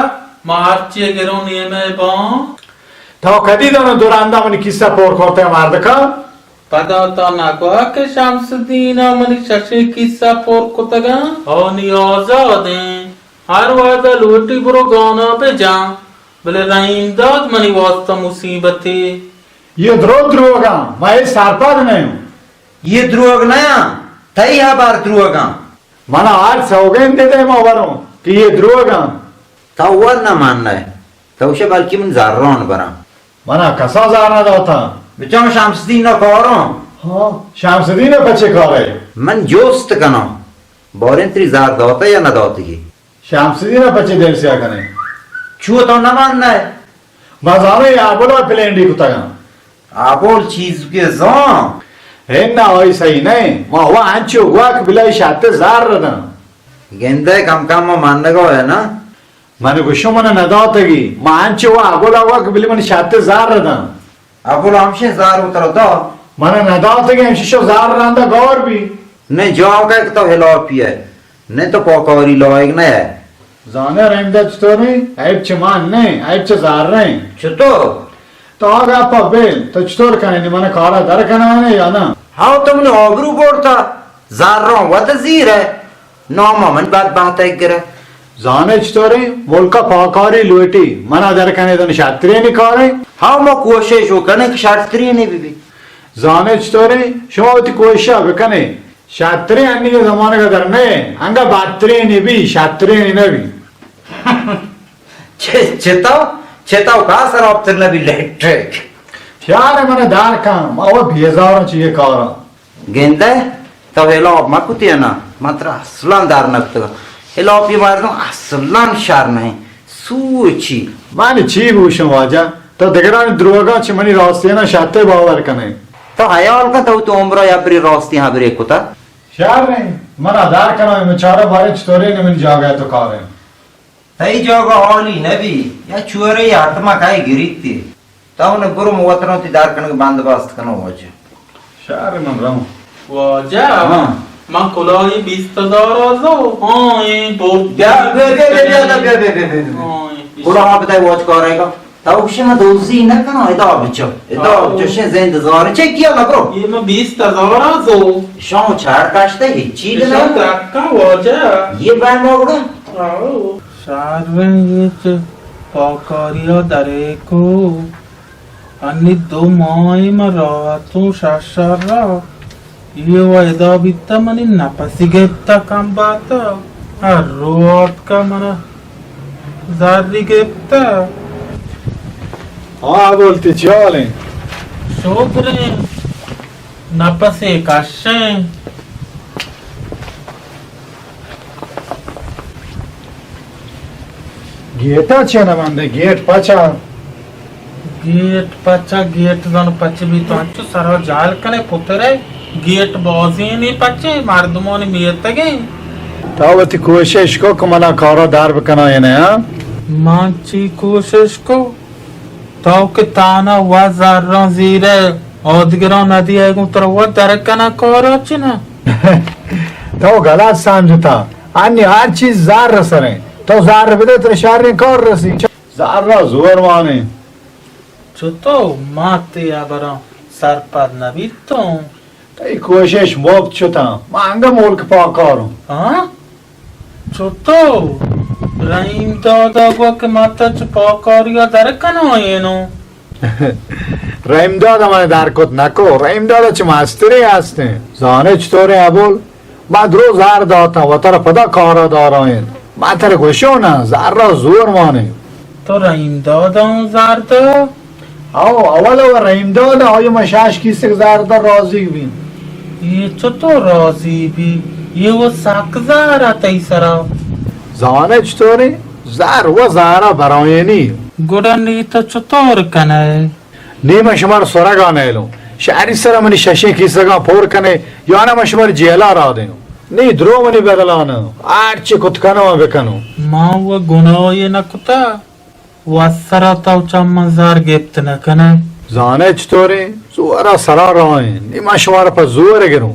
ما ہرچی گروں نیمے باں۔ تو کدی دنو دو رندا منی کیسہ پر کرتگ مردکا؟ پدا تو نگو کہ شمس الدین ء منی ششیں کیسہ پر کتگاں؟ آنی آزادیں، ہر وہدا لوٹی برو گانا بجاں، بلے رحیم داد منی واسطہ مصیبتے۔ یہ درو دروگاں، ما اے سرپد نہ اوں۔ یہ دروگ نہ آں، تئی ہبر دروگاں۔ منا ہر سوگند دے ما وروں کہ یہ دروگاں۔ تو ور نہ مان نہ، تو شے بلکہ من زران براں۔ منا کسا زر نہ داتا۔ بچاں شمس الدین ء کاراں۔ ہاں، شمس الدین ء پچے کارے؟ من جوست کناں، باریں تری زر داتا یا نہ داتگی؟ شمس الدین ء پچے دل سیاہ کنے؟ چو تو نہ مان نہ؟ ما زاناں اے آبولا پلینڈی کتگاں۔ آبول چیز کے زان؟ ہن آئی صحیح نہیں، ما ہوا انچو گوا کہ بلائی شاتے زار رداں۔ گندے کم کم ما مانگو ہے نا؟ من گوشو من نداتگی، ما انچو وا آبولا گوا کہ بلی من شاتے زار رداں۔ آبول ہمشے زار و ترا دا؟ من نداتگی، ہمشی شو زار رندا گور بی۔ نے جاگہ کہ تو ہلاپی ہے، نے تو پاکاری لائق نہ ہے۔ زانئے رحیم داد چطوریں؟ عیب چہ مان نہ، عیب چہ زاریں۔ چطور؟ تو آ گپا بل، تو چطور کنئے؟ نی من کارا در کنائے یا نہ؟ ہاو تو منی آبرو برتا، زاراں وت زیرئے، ناما من بدبہت گرئے۔ زانئے چطوریں؟ ملکا پاکاری لوٹی، منا در کنئے دن شرترینی کاریں۔ ہاو ما کوشش و کنیں کہ شرترینی بی بی۔ زانئے چطوریں؟ شما وتی کوششا بکنئے۔ شرتریں انیگیں زمانگ ء در نئے، انگہ بدترینی بی، شرترینی نہ بی۔ چہ، چہ تو، چہ تو کا سر آپتر نہ بی الیکٹرک۔ یار من دار کن، ما وہ بیزاروں چیئے کارا۔ گندے، تو ہلاپ مہ کتی نا، من ترا اصلاً دار نہ کتگا۔ ہلاپی مردم اصلاً شر نہیں۔ سوچی۔ من چی گوشم واجہ؟ تو دگرانی دروگاں چہ منی راستیاں شرتر باور کنئے۔ تو حیال کن، تو تو عمرا یا بری راستی ہبرے کتا۔ شر نہیں، من ادار کناں، من چارا بارے چطورے نہ منی جاگہ تو کارے۔ تئی جاگہ حالی نبی، یا چورے یا حتما کائے گریتی۔ تو نے برو، من وتروں تی دار کنگ بندوبست کنوں واجہ۔ شر من روں۔ واجہ، ہاں۔ من کلاہی بیست ہزار آزو، ہاں، ایں بوت۔ بیا، بیا، بیا، بیا، بیا، بیا، بیا، بیا، بیا۔ ہاں، ایں بیست۔ کلاہ بدے واج کارے گا۔ تو گوشے من دوزی نہ کناں، ادا بچو۔ ادا ہاں۔ بچو، شے زند زار۔ چے کیا نہ برو؟ یہ من بیست ہزار آزو۔ شام چار کاشتے، ہیچ چیز نہ۔ شام ترکا واجہ۔ یہ بای موگڑا۔ آؤ۔ شر ایں، یہ چہ پاکاریا درے کو، انی دو ماہ ما راحتوں ششر را، یہ و ادا بیتا منی نپسی گپتا کم باتا، ہر رو آتکا منا زری گپتا۔ ہاں، بولتی چیالیں؟ شکریں، نپسے کشیں۔ گیٹا چیا نہ بندے؟ گیٹ پچا؟ گیٹ پچا، گیٹ زن پچ بی تو انچو سرا جال کنے پترے، گیٹ بازینی پچے، مردمانی میتگیں۔ تو وتی کوشش کو کہ منا کارا دار بکنا یا نہ، ہاں؟ من چی کوشش کو؟ تو کہ تانا و زراں زیرے، آدگراں ندی، اے گوں ترا و در کناں کارا چنا؟ تو غلط سمجھتا۔ انی ہر چیز زر سریں۔ تو زر بدے، ترا شریں کار رسی۔ زر را زور مانے۔ چتو ما تی ہبراں سرپد نبیتوں۔ تئی کوشش مفت شتاں، ما انگہ ملک پاکاروں۔ ہاں؟ چتو؟ رحیم دادا گو کہ ما تا چہ پاکاریا در کنائینوں۔ رحیم دادا من در کت نکو، رحیم دادا چہ مسترے ہستیں۔ زانے چطوریں ابول؟ ما درو زار داتاں، وترا پدا کارا دارائیں۔ ما ترا گوشو نا، زار را زور مانے۔ تو رحیم دادا اوں زار دا؟ او، اول و رحیم داد، آئی ما شاش کیسک زار دا راضی بی۔ یہ چطور راضی بی؟ یہ وہ سک زار تئی سرا۔ زانئے چطوریں؟ زر و زارا برایانی۔ گڑا نی تو چطور کنئے؟ نی من شمارا سرگا نیلوں۔ شہری سرا منی ششیں کیسگاں پور کنئے، یا نہ من شمارا جیلا را دیوں۔ نی درو منی بدلا نہ، ہرچی کت کنوں بکنوں۔ ما و گناہی نہ کتا۔ وسرا تو چہ من زر گپت نہ کنئے۔ زانئے چطوریں؟ زورا سرا راہیں۔ نی من شمارا پہ زور گروں۔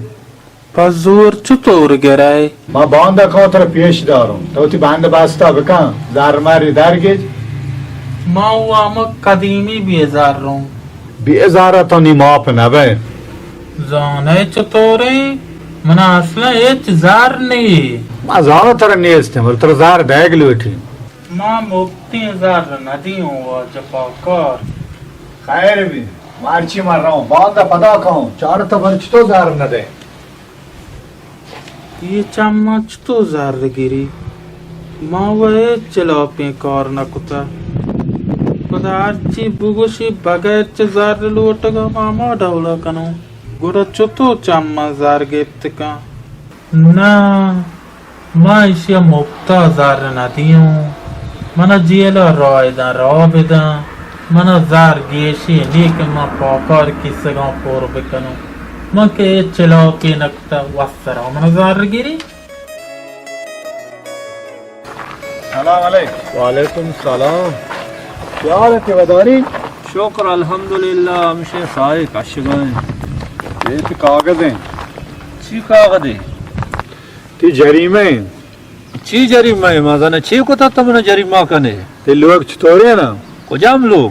پہ زور چطور گرئے؟ ما باندا کاں ترا پیش داروں۔ تو وتی بند بستا بکن، زر مری درگیج۔ ما و ہمک قدیمی بیزاروں۔ بیزارا تو نی ماپ نبئے۔ زانئے چطوریں؟ منا اصلا ہچ زر نی۔ ما زانوں ترا نیستیں، بلے ترا زر دئیگ لوٹی۔ ما مپتیں زر نہ دیوں واجہ پاکار۔ خیر بی، مرچی من رؤں، باندا پدا کاؤں، چارتہ بلے چتو زر نہ دئے۔ اے چماں چتو زر گری؟ ما و ہچ چلاپیں کار نہ کتہ۔ پدا ہرچی بگوشی بغیر چہ زر لوٹگا ما ہما ڈولا کنوں۔ گڑا چتو چماں زر گپت کن؟ نہ، ما ایشی ء مپت ء زر نہ دیوں۔ من ء جیل ء راہ داں، راہ بداں۔ من ء زر گیشی نی کہ من پاکار کیسگاں پر بکنوں۔ من کہ اے چلاپی نہ کتہ، وت سرا من ء زر گری۔ سلام علیک۔ وعلیکم سلام۔ کیا حال ہے، وداری؟ شکر الحمدللہ، ہمشے سائے کشگائیں۔ اے تی کاغذ ہیں۔ چی کاغذ ہے؟ تی جریمہ ہیں۔ چی جریمہ ہے؟ مزن چی کتا تمنا جریمہ کنے؟ تی لوگ چطورے نا؟ کجام لوگ؟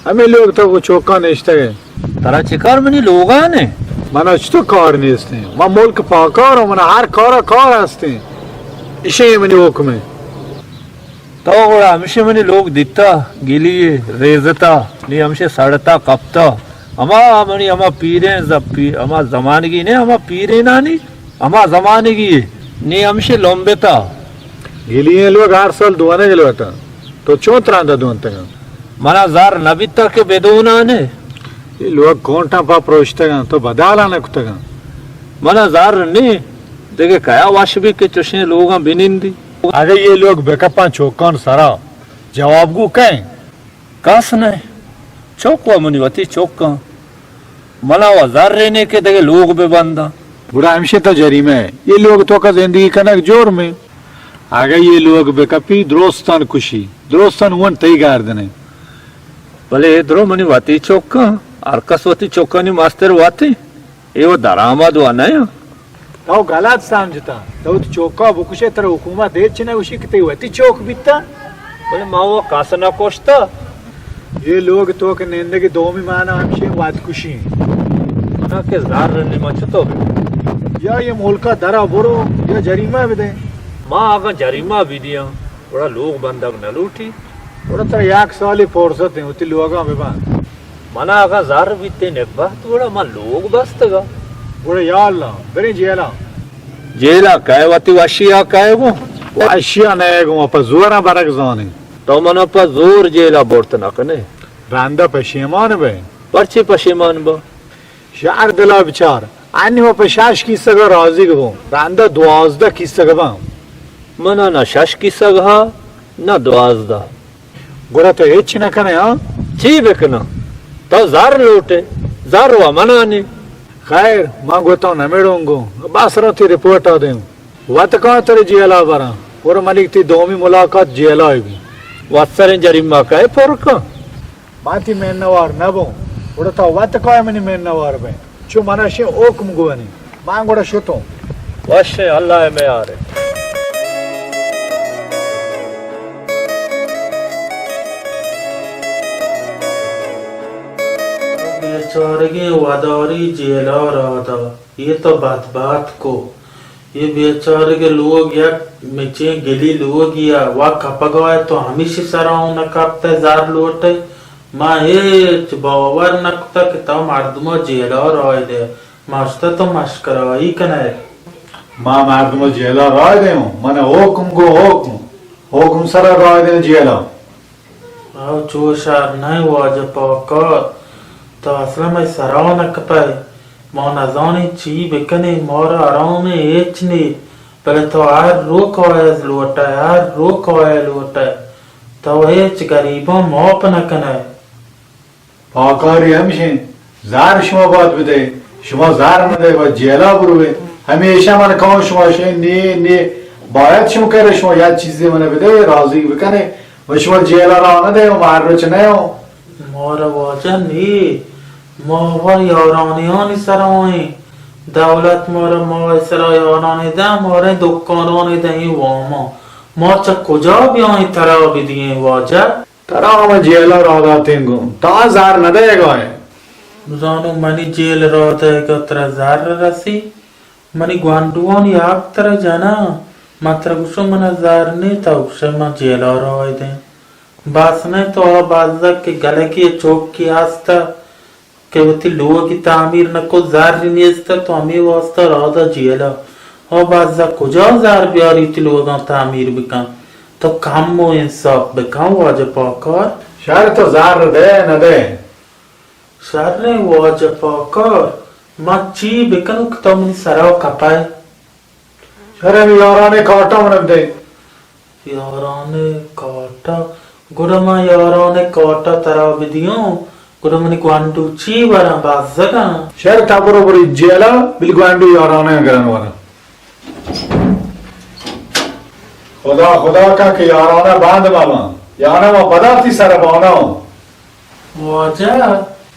ہمے لوگ تو چوکاں نشتگ ئے۔ ترا چہ کار منی لوگاں ئے؟ من ء چتو کار نیستیں۔ من ملک پاکار آں، من ء ہر کار ء کار ہستیں۔ ایشی منی حکم ہے۔ تو گڑا ہمشی منی لوگ دیتا، گلی ریزتا، نی ہمشی سڑتا کپتا۔ ہما منی ہما پیریں ز-، پی-، ہما زمانگی نے، ہما پیرینانی ہما زمانگی نی ہمشی لمبتا۔ گلی ایں لوگ ہر سال دوانگ لوٹاں۔ تو چون تراندا دونتگاں؟ منا زر نہ بیتا کہ بدونانے۔ اے لوگ کونٹاں پا پروشتگاں، تو بدالا نہ کتگاں۔ منا زر نی، دگہ کیا وش بی کہ چوشیں لوگاں بنندی۔ اگہ اے لوگ بکپاں چوکان سرا، جواب گو کئے؟ کس نہ۔ چک و منی وتی چکاں۔ منا و زرے نے کہ دگہ لوگ بہ بنداں۔ گڑا ہمشے تو جریمہ ہے۔ اے لوگ توکا زندگی کنگ جرم ہے۔ اگہ اے لوگ بہ کپی، درستان کشی۔ درستان ون تئی گردن ہے۔ بلے اے درو منی وتی چکاں۔ ہر کس وتی چکانی مستر وتی۔ اے و درآمد و نہ۔ تو غلط سمجھتا۔ تو وتی چوکا بکشے، ترا حکومت ہچ نہ گوشی کہ تئی وتی چوک بیتا۔ بلے ما و کس نہ کشتا۔ اے لوگ تو کہ نندگی دومی مانا ہمشی وت کشی۔ منا کہ زر نی، ما چتو بہ؟ یا اے ملکا درا برو یا جریمہ بدے۔ ما اگاں جریمہ بدیاں، گڑا لوگ بندگ نہ لوٹی۔ گڑا ترا یک سالی فرصت ہیں، وتی لوگاں ببند۔ منا اگاں زر بیتیں نبہت، گڑا من لوگ بستگا۔ گڑا یا اللہ، بریں جیلا۔ جیلا کئے وتی وشیا کئے گوں؟ وشیا نئے گوں، پہ زوراں برگ زانیں۔ تو منا پہ زور جیلا برت نہ کنے۔ رندا پشیمان بئے۔ پرچے پشیمان با؟ شر دلا بچار۔ انی و پہ شش کیسگا راضی بوں۔ رندا دوازدہ کیسگ باں۔ منا نہ شش کیسگ ہا، نہ دوازدہ۔ گڑا تو ہچ نہ کنے، ہاں؟ چی بکناں؟ تو زر لوٹے، زر و منانی۔ خیر، من گوں تو نمیڑوں گوں، بس رو تی رپورٹ آ دیں۔ وت کاں ترے جیلا براں، گڑا منی تی دومی ملاقات جیلا بی۔ وت سریں جریمہ کئے پر کن؟ من تی منوار نبوں، گڑا تو وت کائے منی منوار بئے۔ چو منا شے حکم گونی، من گڑا شتوں۔ وشے، اللہ ء میارے۔ بیچارگیں وداری جیلا رادا، یہ تو بات بات کو۔ اے بیچارگ ء لوگ یک مچیں گلی لوگے ء وا کپگ ء تو ہمیشی سرا اوں نہ کپت ء زر لوٹ ئے۔ ما ہچ باور نہ کتگ کہ تو مردم ء جیل ء راہ دئے۔ ما اشتہ تو مشکرائی کن ئے۔ ما مردم ء جیل ء راہ دئے اوں؟ من ء حکم گوں حکم، حکم سرا راہ دئے جیل ء۔ او چو شر نہ واجہ پاکار، تو اصلا مئے سرا نہ کپئے۔ ما نزانیں چی بکنیں، مارا آرامیں ہچ نیست۔ بلے تو ہر رو کائے لوٹئے، ہر رو کائے لوٹئے۔ تو ہچ گریباں معاف نہ کنئے۔ پاکاری ہمشیں، زر شما باید بدئے، شما زر ندئے، باید جیلا بروئے۔ ہمیشہ من کہوں شما شے، نی، نی، باید شما کرے، شما یک چیزے من بدئے، راضی بکنے، و شما جیلا را ندئے، و مہر روچ نئے ہو۔ مارا واجہ نی، ما و یارانیانی سرا ایں۔ دولت مارا، ما سرا یارانی داں، مارا دکانانی داں، ایں واما۔ ما چہ کجا بیائیں ترا بدییں واجہ؟ ترا ہمے جیلا را داتیں گوں، تا زر ندئیگا ئے۔ بزانو منی جیل را دئیگا ترا زر رسی؟ منی گوانڈوانی حق ترا جناں، من ترا گوشاں منا زر نی، تا گوشئے من جیلا را دیں۔ بس نہ تو آ بزگ کہ گلگی چوکی ہستا کہ وتی لوگی تعمیر نہ کت، زری نیست، تو ہمے واسطہ رادا جیلا۔ آ بزگ کجا زر بیاری وتی لوگاں تعمیر بکن؟ تو کم و انصاف بکن واجہ پاکار۔ شر تو زر دے نہ دے؟ شریں واجہ پاکار، من چی بکنوں کہ تو منی سرا کپئے؟ شر ہمے یارانئے کارٹا من بدئے۔ یارانئے کارٹا؟ گڑا من یارانئے کارٹا ترا بدیوں، گڑا منی گوانڈو چی وراں، بزگاں؟ شر تا برو برو جیلا، بلے گوانڈو یارانئے گران وراں۔ خدا خدا کن کہ یارانہ بند مباں، یا نہ ما پدا تی سر بانا اوں۔ واجہ،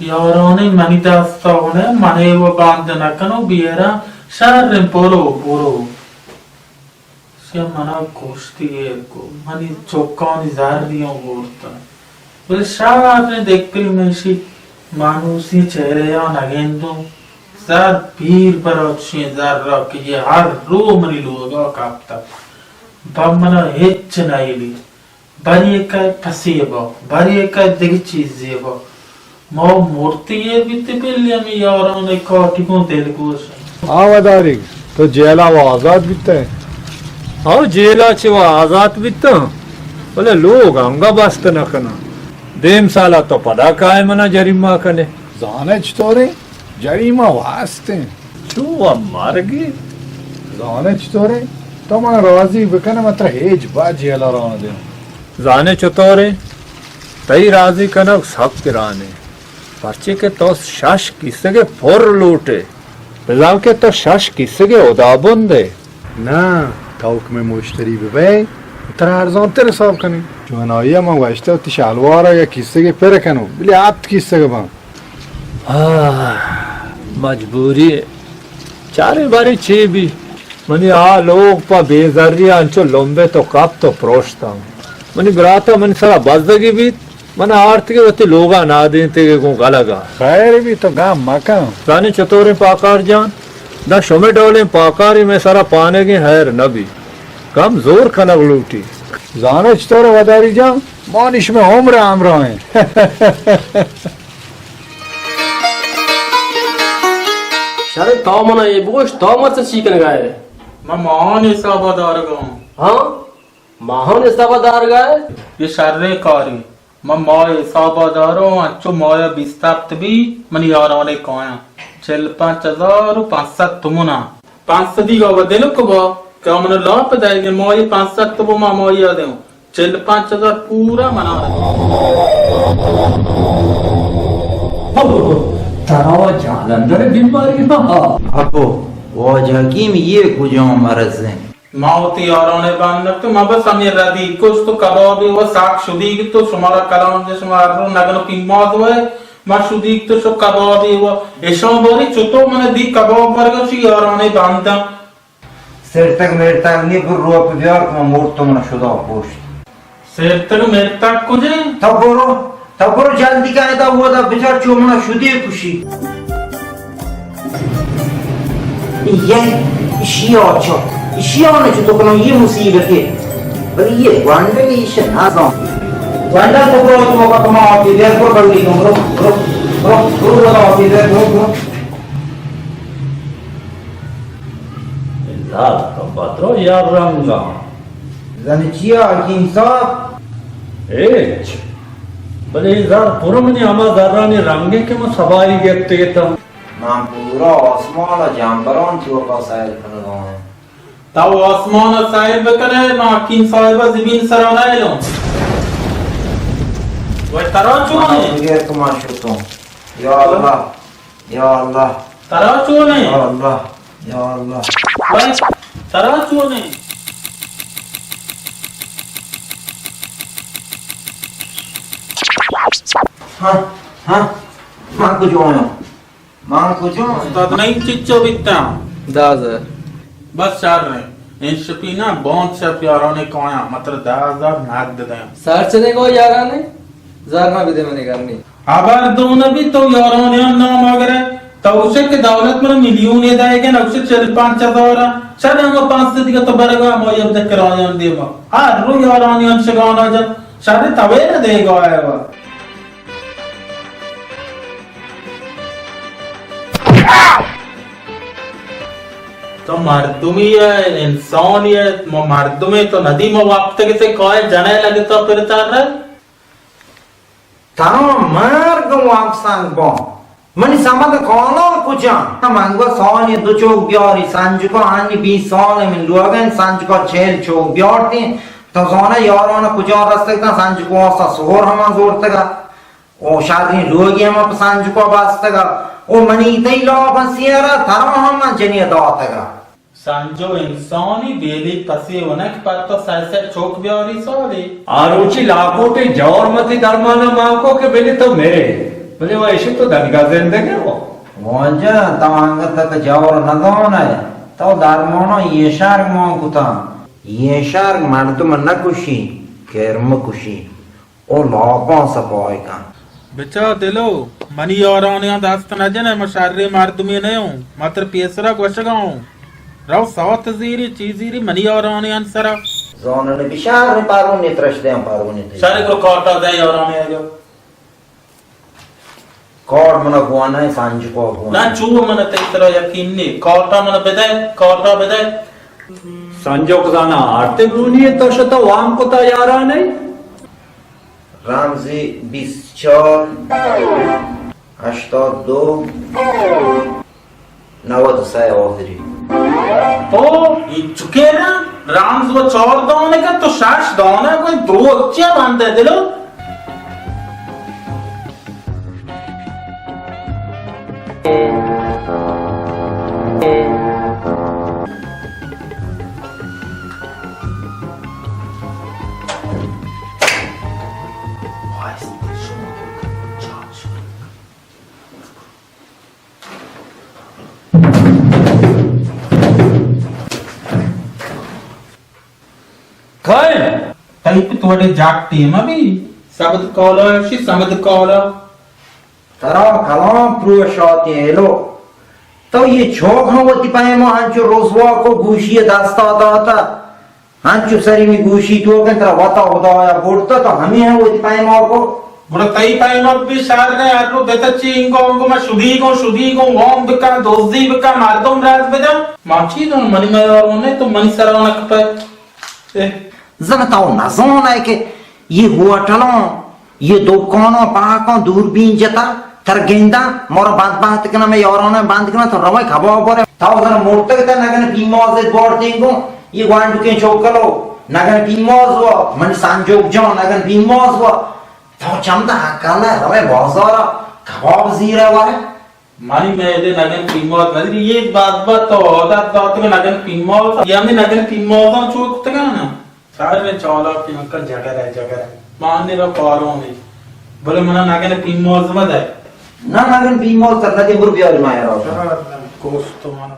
یارانہ منی دستا اوں، من ءَ و بند نہ کنوں، بیراں شریں، برو، برو۔ شہ منا کشتی ءَ کو، منی چکانی زری اوں برتاں۔ بلے شریں دگپری من اشی مانوسیں چہرہ ءَ نہ گندوں۔ زر پیر بلوچیں زر ءَ کہ یہ ہر رو منی لوگا کپتہ۔ پہ منا ہچ نہ ایلی۔ بری کئے پسے با، بری کئے دگہ چیزے با۔ ما مرتی ءَ بیت بلے ہمے یارانئے کارٹی گوں دلگوش۔ آ وداریگ، تو جیلا و آزات بیتئے؟ ہو، جیلا چہ و آزات بیتاں، بلے لوگ انگا بست نہ کناں۔ دیم سالا تو پدا کائے منا جریمہ کنے۔ زانئے چطوریں؟ جریمہ واستیں۔ چو و مرگی؟ زانئے چطوریں؟ تو منا راضی بکنے، من ترا ہیچ بار جیلا را نہ دیاں۔ زانئے چطوریں؟ تئی راضی کنگ سک گرانیں، پرچے کہ تو شش کیسگے پر لوٹئے، بزاں کہ تو شش کیسگے ہدابندئے۔ ناں، تو کہ مئے مشتری ببئے، ترا ارزانتر حساب کنیں۔ چونائی ءَ من گوشتہ وتی شلوار ءَ یک کیسگے پر کنوں، بلے ہپت کیسگ باں۔ آہ، مجبوری۔ چاریں باریں چے بی۔ منی آ لوگ پہ بے زری ءَ انچو لمبت و کپت و پروشتاں۔ منی برات ءَ منی سرا بزگی بیت، من آرتگی وتی لوگا نادینتگی گوں گلگا۔ خیر بی، تو گم مکن۔ زانی چطوریں پاکار جان؟ داں شمے ڈولیں پاکاری مئے سرا پانگیں، ہیر نہ بی۔ گم زور کنگ لوٹی۔ زانئے چطور وداری جان؟ ما نی شمے عمر ءَ ہمراہ ایں۔ شرے، تو منا اے بگوش، تو مرچی چی کنگا ئے؟ من ماہانی حسابا دارگا اوں۔ ہاں؟ ماہانی حسابا دارگا ئے؟ اے شریں کارے۔ من ماہ حسابا داروں، انچو ماہ بیست ہپت بی، منی یارانئے کایاں چل پنچ ہزار و پنچ سد تومناں۔ پنچ سدیگا و دنک با، کہ من لاپ دئیگے، ماہ پنچ سد تومن ما ماہیا دیوں۔ چل پنچ ہزار پورا منا۔ ترا جالندر بیماری ہا۔ ابو، واجہ حکیم، یہ کجام مرض ہیں؟ ما وتی یارانئے بند نکتو، ما بس ہمے ردی کشت و کبابی و ساک شدیگ تو شمارا کلام دے، شما ہر رو نگن و پیماز وئے، ما شدیگ تو شو کبابی و اشان باری چطو من دی کباب برگا شی یارانئے بنداں۔ سرتگ مرتگ نی، برو روپ بیار کہ من مرتم، من شدا پشت۔ سرتگ مرتگ کجے؟ تو برو، تو برو جلدی کن، ادا اودا بچار چو منا شدی کشی۔ یہ اشی آچو، اشی آنے چطو کنم، یہ مصیبت ہے۔ بلے یہ گوانڈل ایش نازان۔ گوانڈل تو برو، تو بابا کما آتی دیر، برو بلدی کن، برو، برو، برو، برو، برو، آتی دیر، برو، برو۔ زر تو پترو یا رنگا۔ زنی چیا حکیم صاحب؟ ہچ۔ بلے اے زر پر منی ہما زرانی رنگیں کہ من سبائی گپتگ اتاں۔ من پورا آسمان ء جمبران توکا سیل کنگا آں۔ تو آسمان ءَ سیر بکن ئے، ما حکیم صاحب ءَ زمین سرا نئیلوں۔ وای ترا چون اِنت؟ بغیر کما شتوں۔ یا اللہ، یا اللہ۔ ترا چون اِنت؟ یا اللہ، یا اللہ۔ وای ترا چون اِنت؟ ہاں، ہاں، من کجا آیاں؟ من کجا؟ استاد، من چچو بیتاں؟ دہ ہزار۔ بس شر اِنت۔ انشپی نا، بانک شپ یارانی کایاں، متر دہ ہزار نقد دیاں۔ سر چدیں گو یارانی؟ زر نہ بدے منی گرمی۔ ہبر دو نہ بی تو یارانی نام آگرے۔ تو گوشے کہ دولت من میلیون دئیگے، نہ گوشے چل پنچ ہزار۔ شر ہم پانچ سد دیگہ تو برگا، ما یک دے کرایان دیما۔ ہر رو یارانی شگانا جا۔ شر توے نہ دیگا ہے وا۔ تو مردمی ئے، انسانی ئے، ما مردمے تو ندی، ما وپتگ تے کائے جنئے لگتا پر تر۔ ترا مرگ واپسانگ بان۔ منی سمد کالا کجا؟ من گو سالی دو چوک بیاری سنجکا، انی بیست سال من لوگن سنجکا چہل چوک بیارتی۔ تو زانا یاران کجا رستگ تا سنجکو واسطہ سور ہما زورتگا۔ او شریں لوگی ہم پہ سنجکا بستگا۔ او منی تئی لاپاں سیرا ترا ہم من جنی داتگا۔ سنجو انسانی بیلی کسی ونک پتا سہ سہ چوک بیاری سالی۔ آ روچی لاکوٹے جور متی درمانا مانکو کہ بلی تو مرے۔ بلے وہ ایشی تو دنگا زندگے وہ۔ واجہ تو انگت تک جور ندانے۔ تو درمانا یہ شرگ مان کتا۔ یہ شرگ مردم نکشی، کرم کشی۔ او لاپاں سپائی کن۔ بچا دلو، منی یارانیاں دست نہ جنئے، من شریں مردمے نہ اوں، من ترا پیسرا گوشگا اوں۔ رو سوت زیری، چی زیری منی یارانیاں سرا۔ زانن بی شر پارونی ترش دیاں پارونی تئی۔ شر کرو کارٹا دے یارانیاں۔ کارٹ منا گوانا ہے، سنجکو گوانا۔ نہ چو منا تئی سرا یقین نی، کارٹا منا بدے، کارٹا بدے۔ سنجوک زانا آرتے برونی ہے، تو شتا وام کتا یاران ہے۔ رمزی بیست چار، ہشتاد دو، نود سئے آخری۔ او، ای چکے نا، رمز و چار دانے کا تو شش دانے، کوئی دروگ چیا بندے دلو؟ کائے؟ تئی پت وڑے جاک ٹیم ابھی؟ سمد کالا، شی سمد کالا۔ ترا کلام پروشاتی ایلو۔ تو یہ چوک ہم وتی پیما ہنچو رسوا کو گوشی دستا داتا۔ ہنچو سری می گوشی تو کن ترا وتا خدایا بڑتا تو ہمیں ہم وتی پیما کو۔ گڑا تئی پیما بھی شر نے، ہر رو بتا چی انگو انگو ما شدی گو، شدی گو، وام بکن، دزدی بکن، مردم راز بدن۔ ما چی دون منی میارو نے تو منی سرا نکپے۔ اے۔ زن تو نزان ہے کہ یہ ہوٹلوں یہ دکاناں پاکاں دوربین جتا تر گنداں، مارا بد بہت کناں، مئے یاراناں بند کناں، تو روئے کباب بورے۔ تو زن مرتگ تا نگن پیماز بار دینگو، یہ گوانڈکیں چوکلو، نگن پیماز وا، من سنجوک جان، نگن پیماز وا۔ تو چمدا حق اللہ روئے بازارا، کباب زیرے وارے۔ منی میدے نگن پیماز ندری، یہ بد بد تو عادت دات کہ نگن پیماز، یہ ہمیں نگن پیمازاں چوک تگانا۔ سارے چالاکی انکل جگر ہے، جگر ہے۔ مانے را پارو نہیں۔ بولے منا نگن پیموز مت ہے۔ نہ نگن پیموز تر ندی بر بیار مایا رو۔ کوست تو منا۔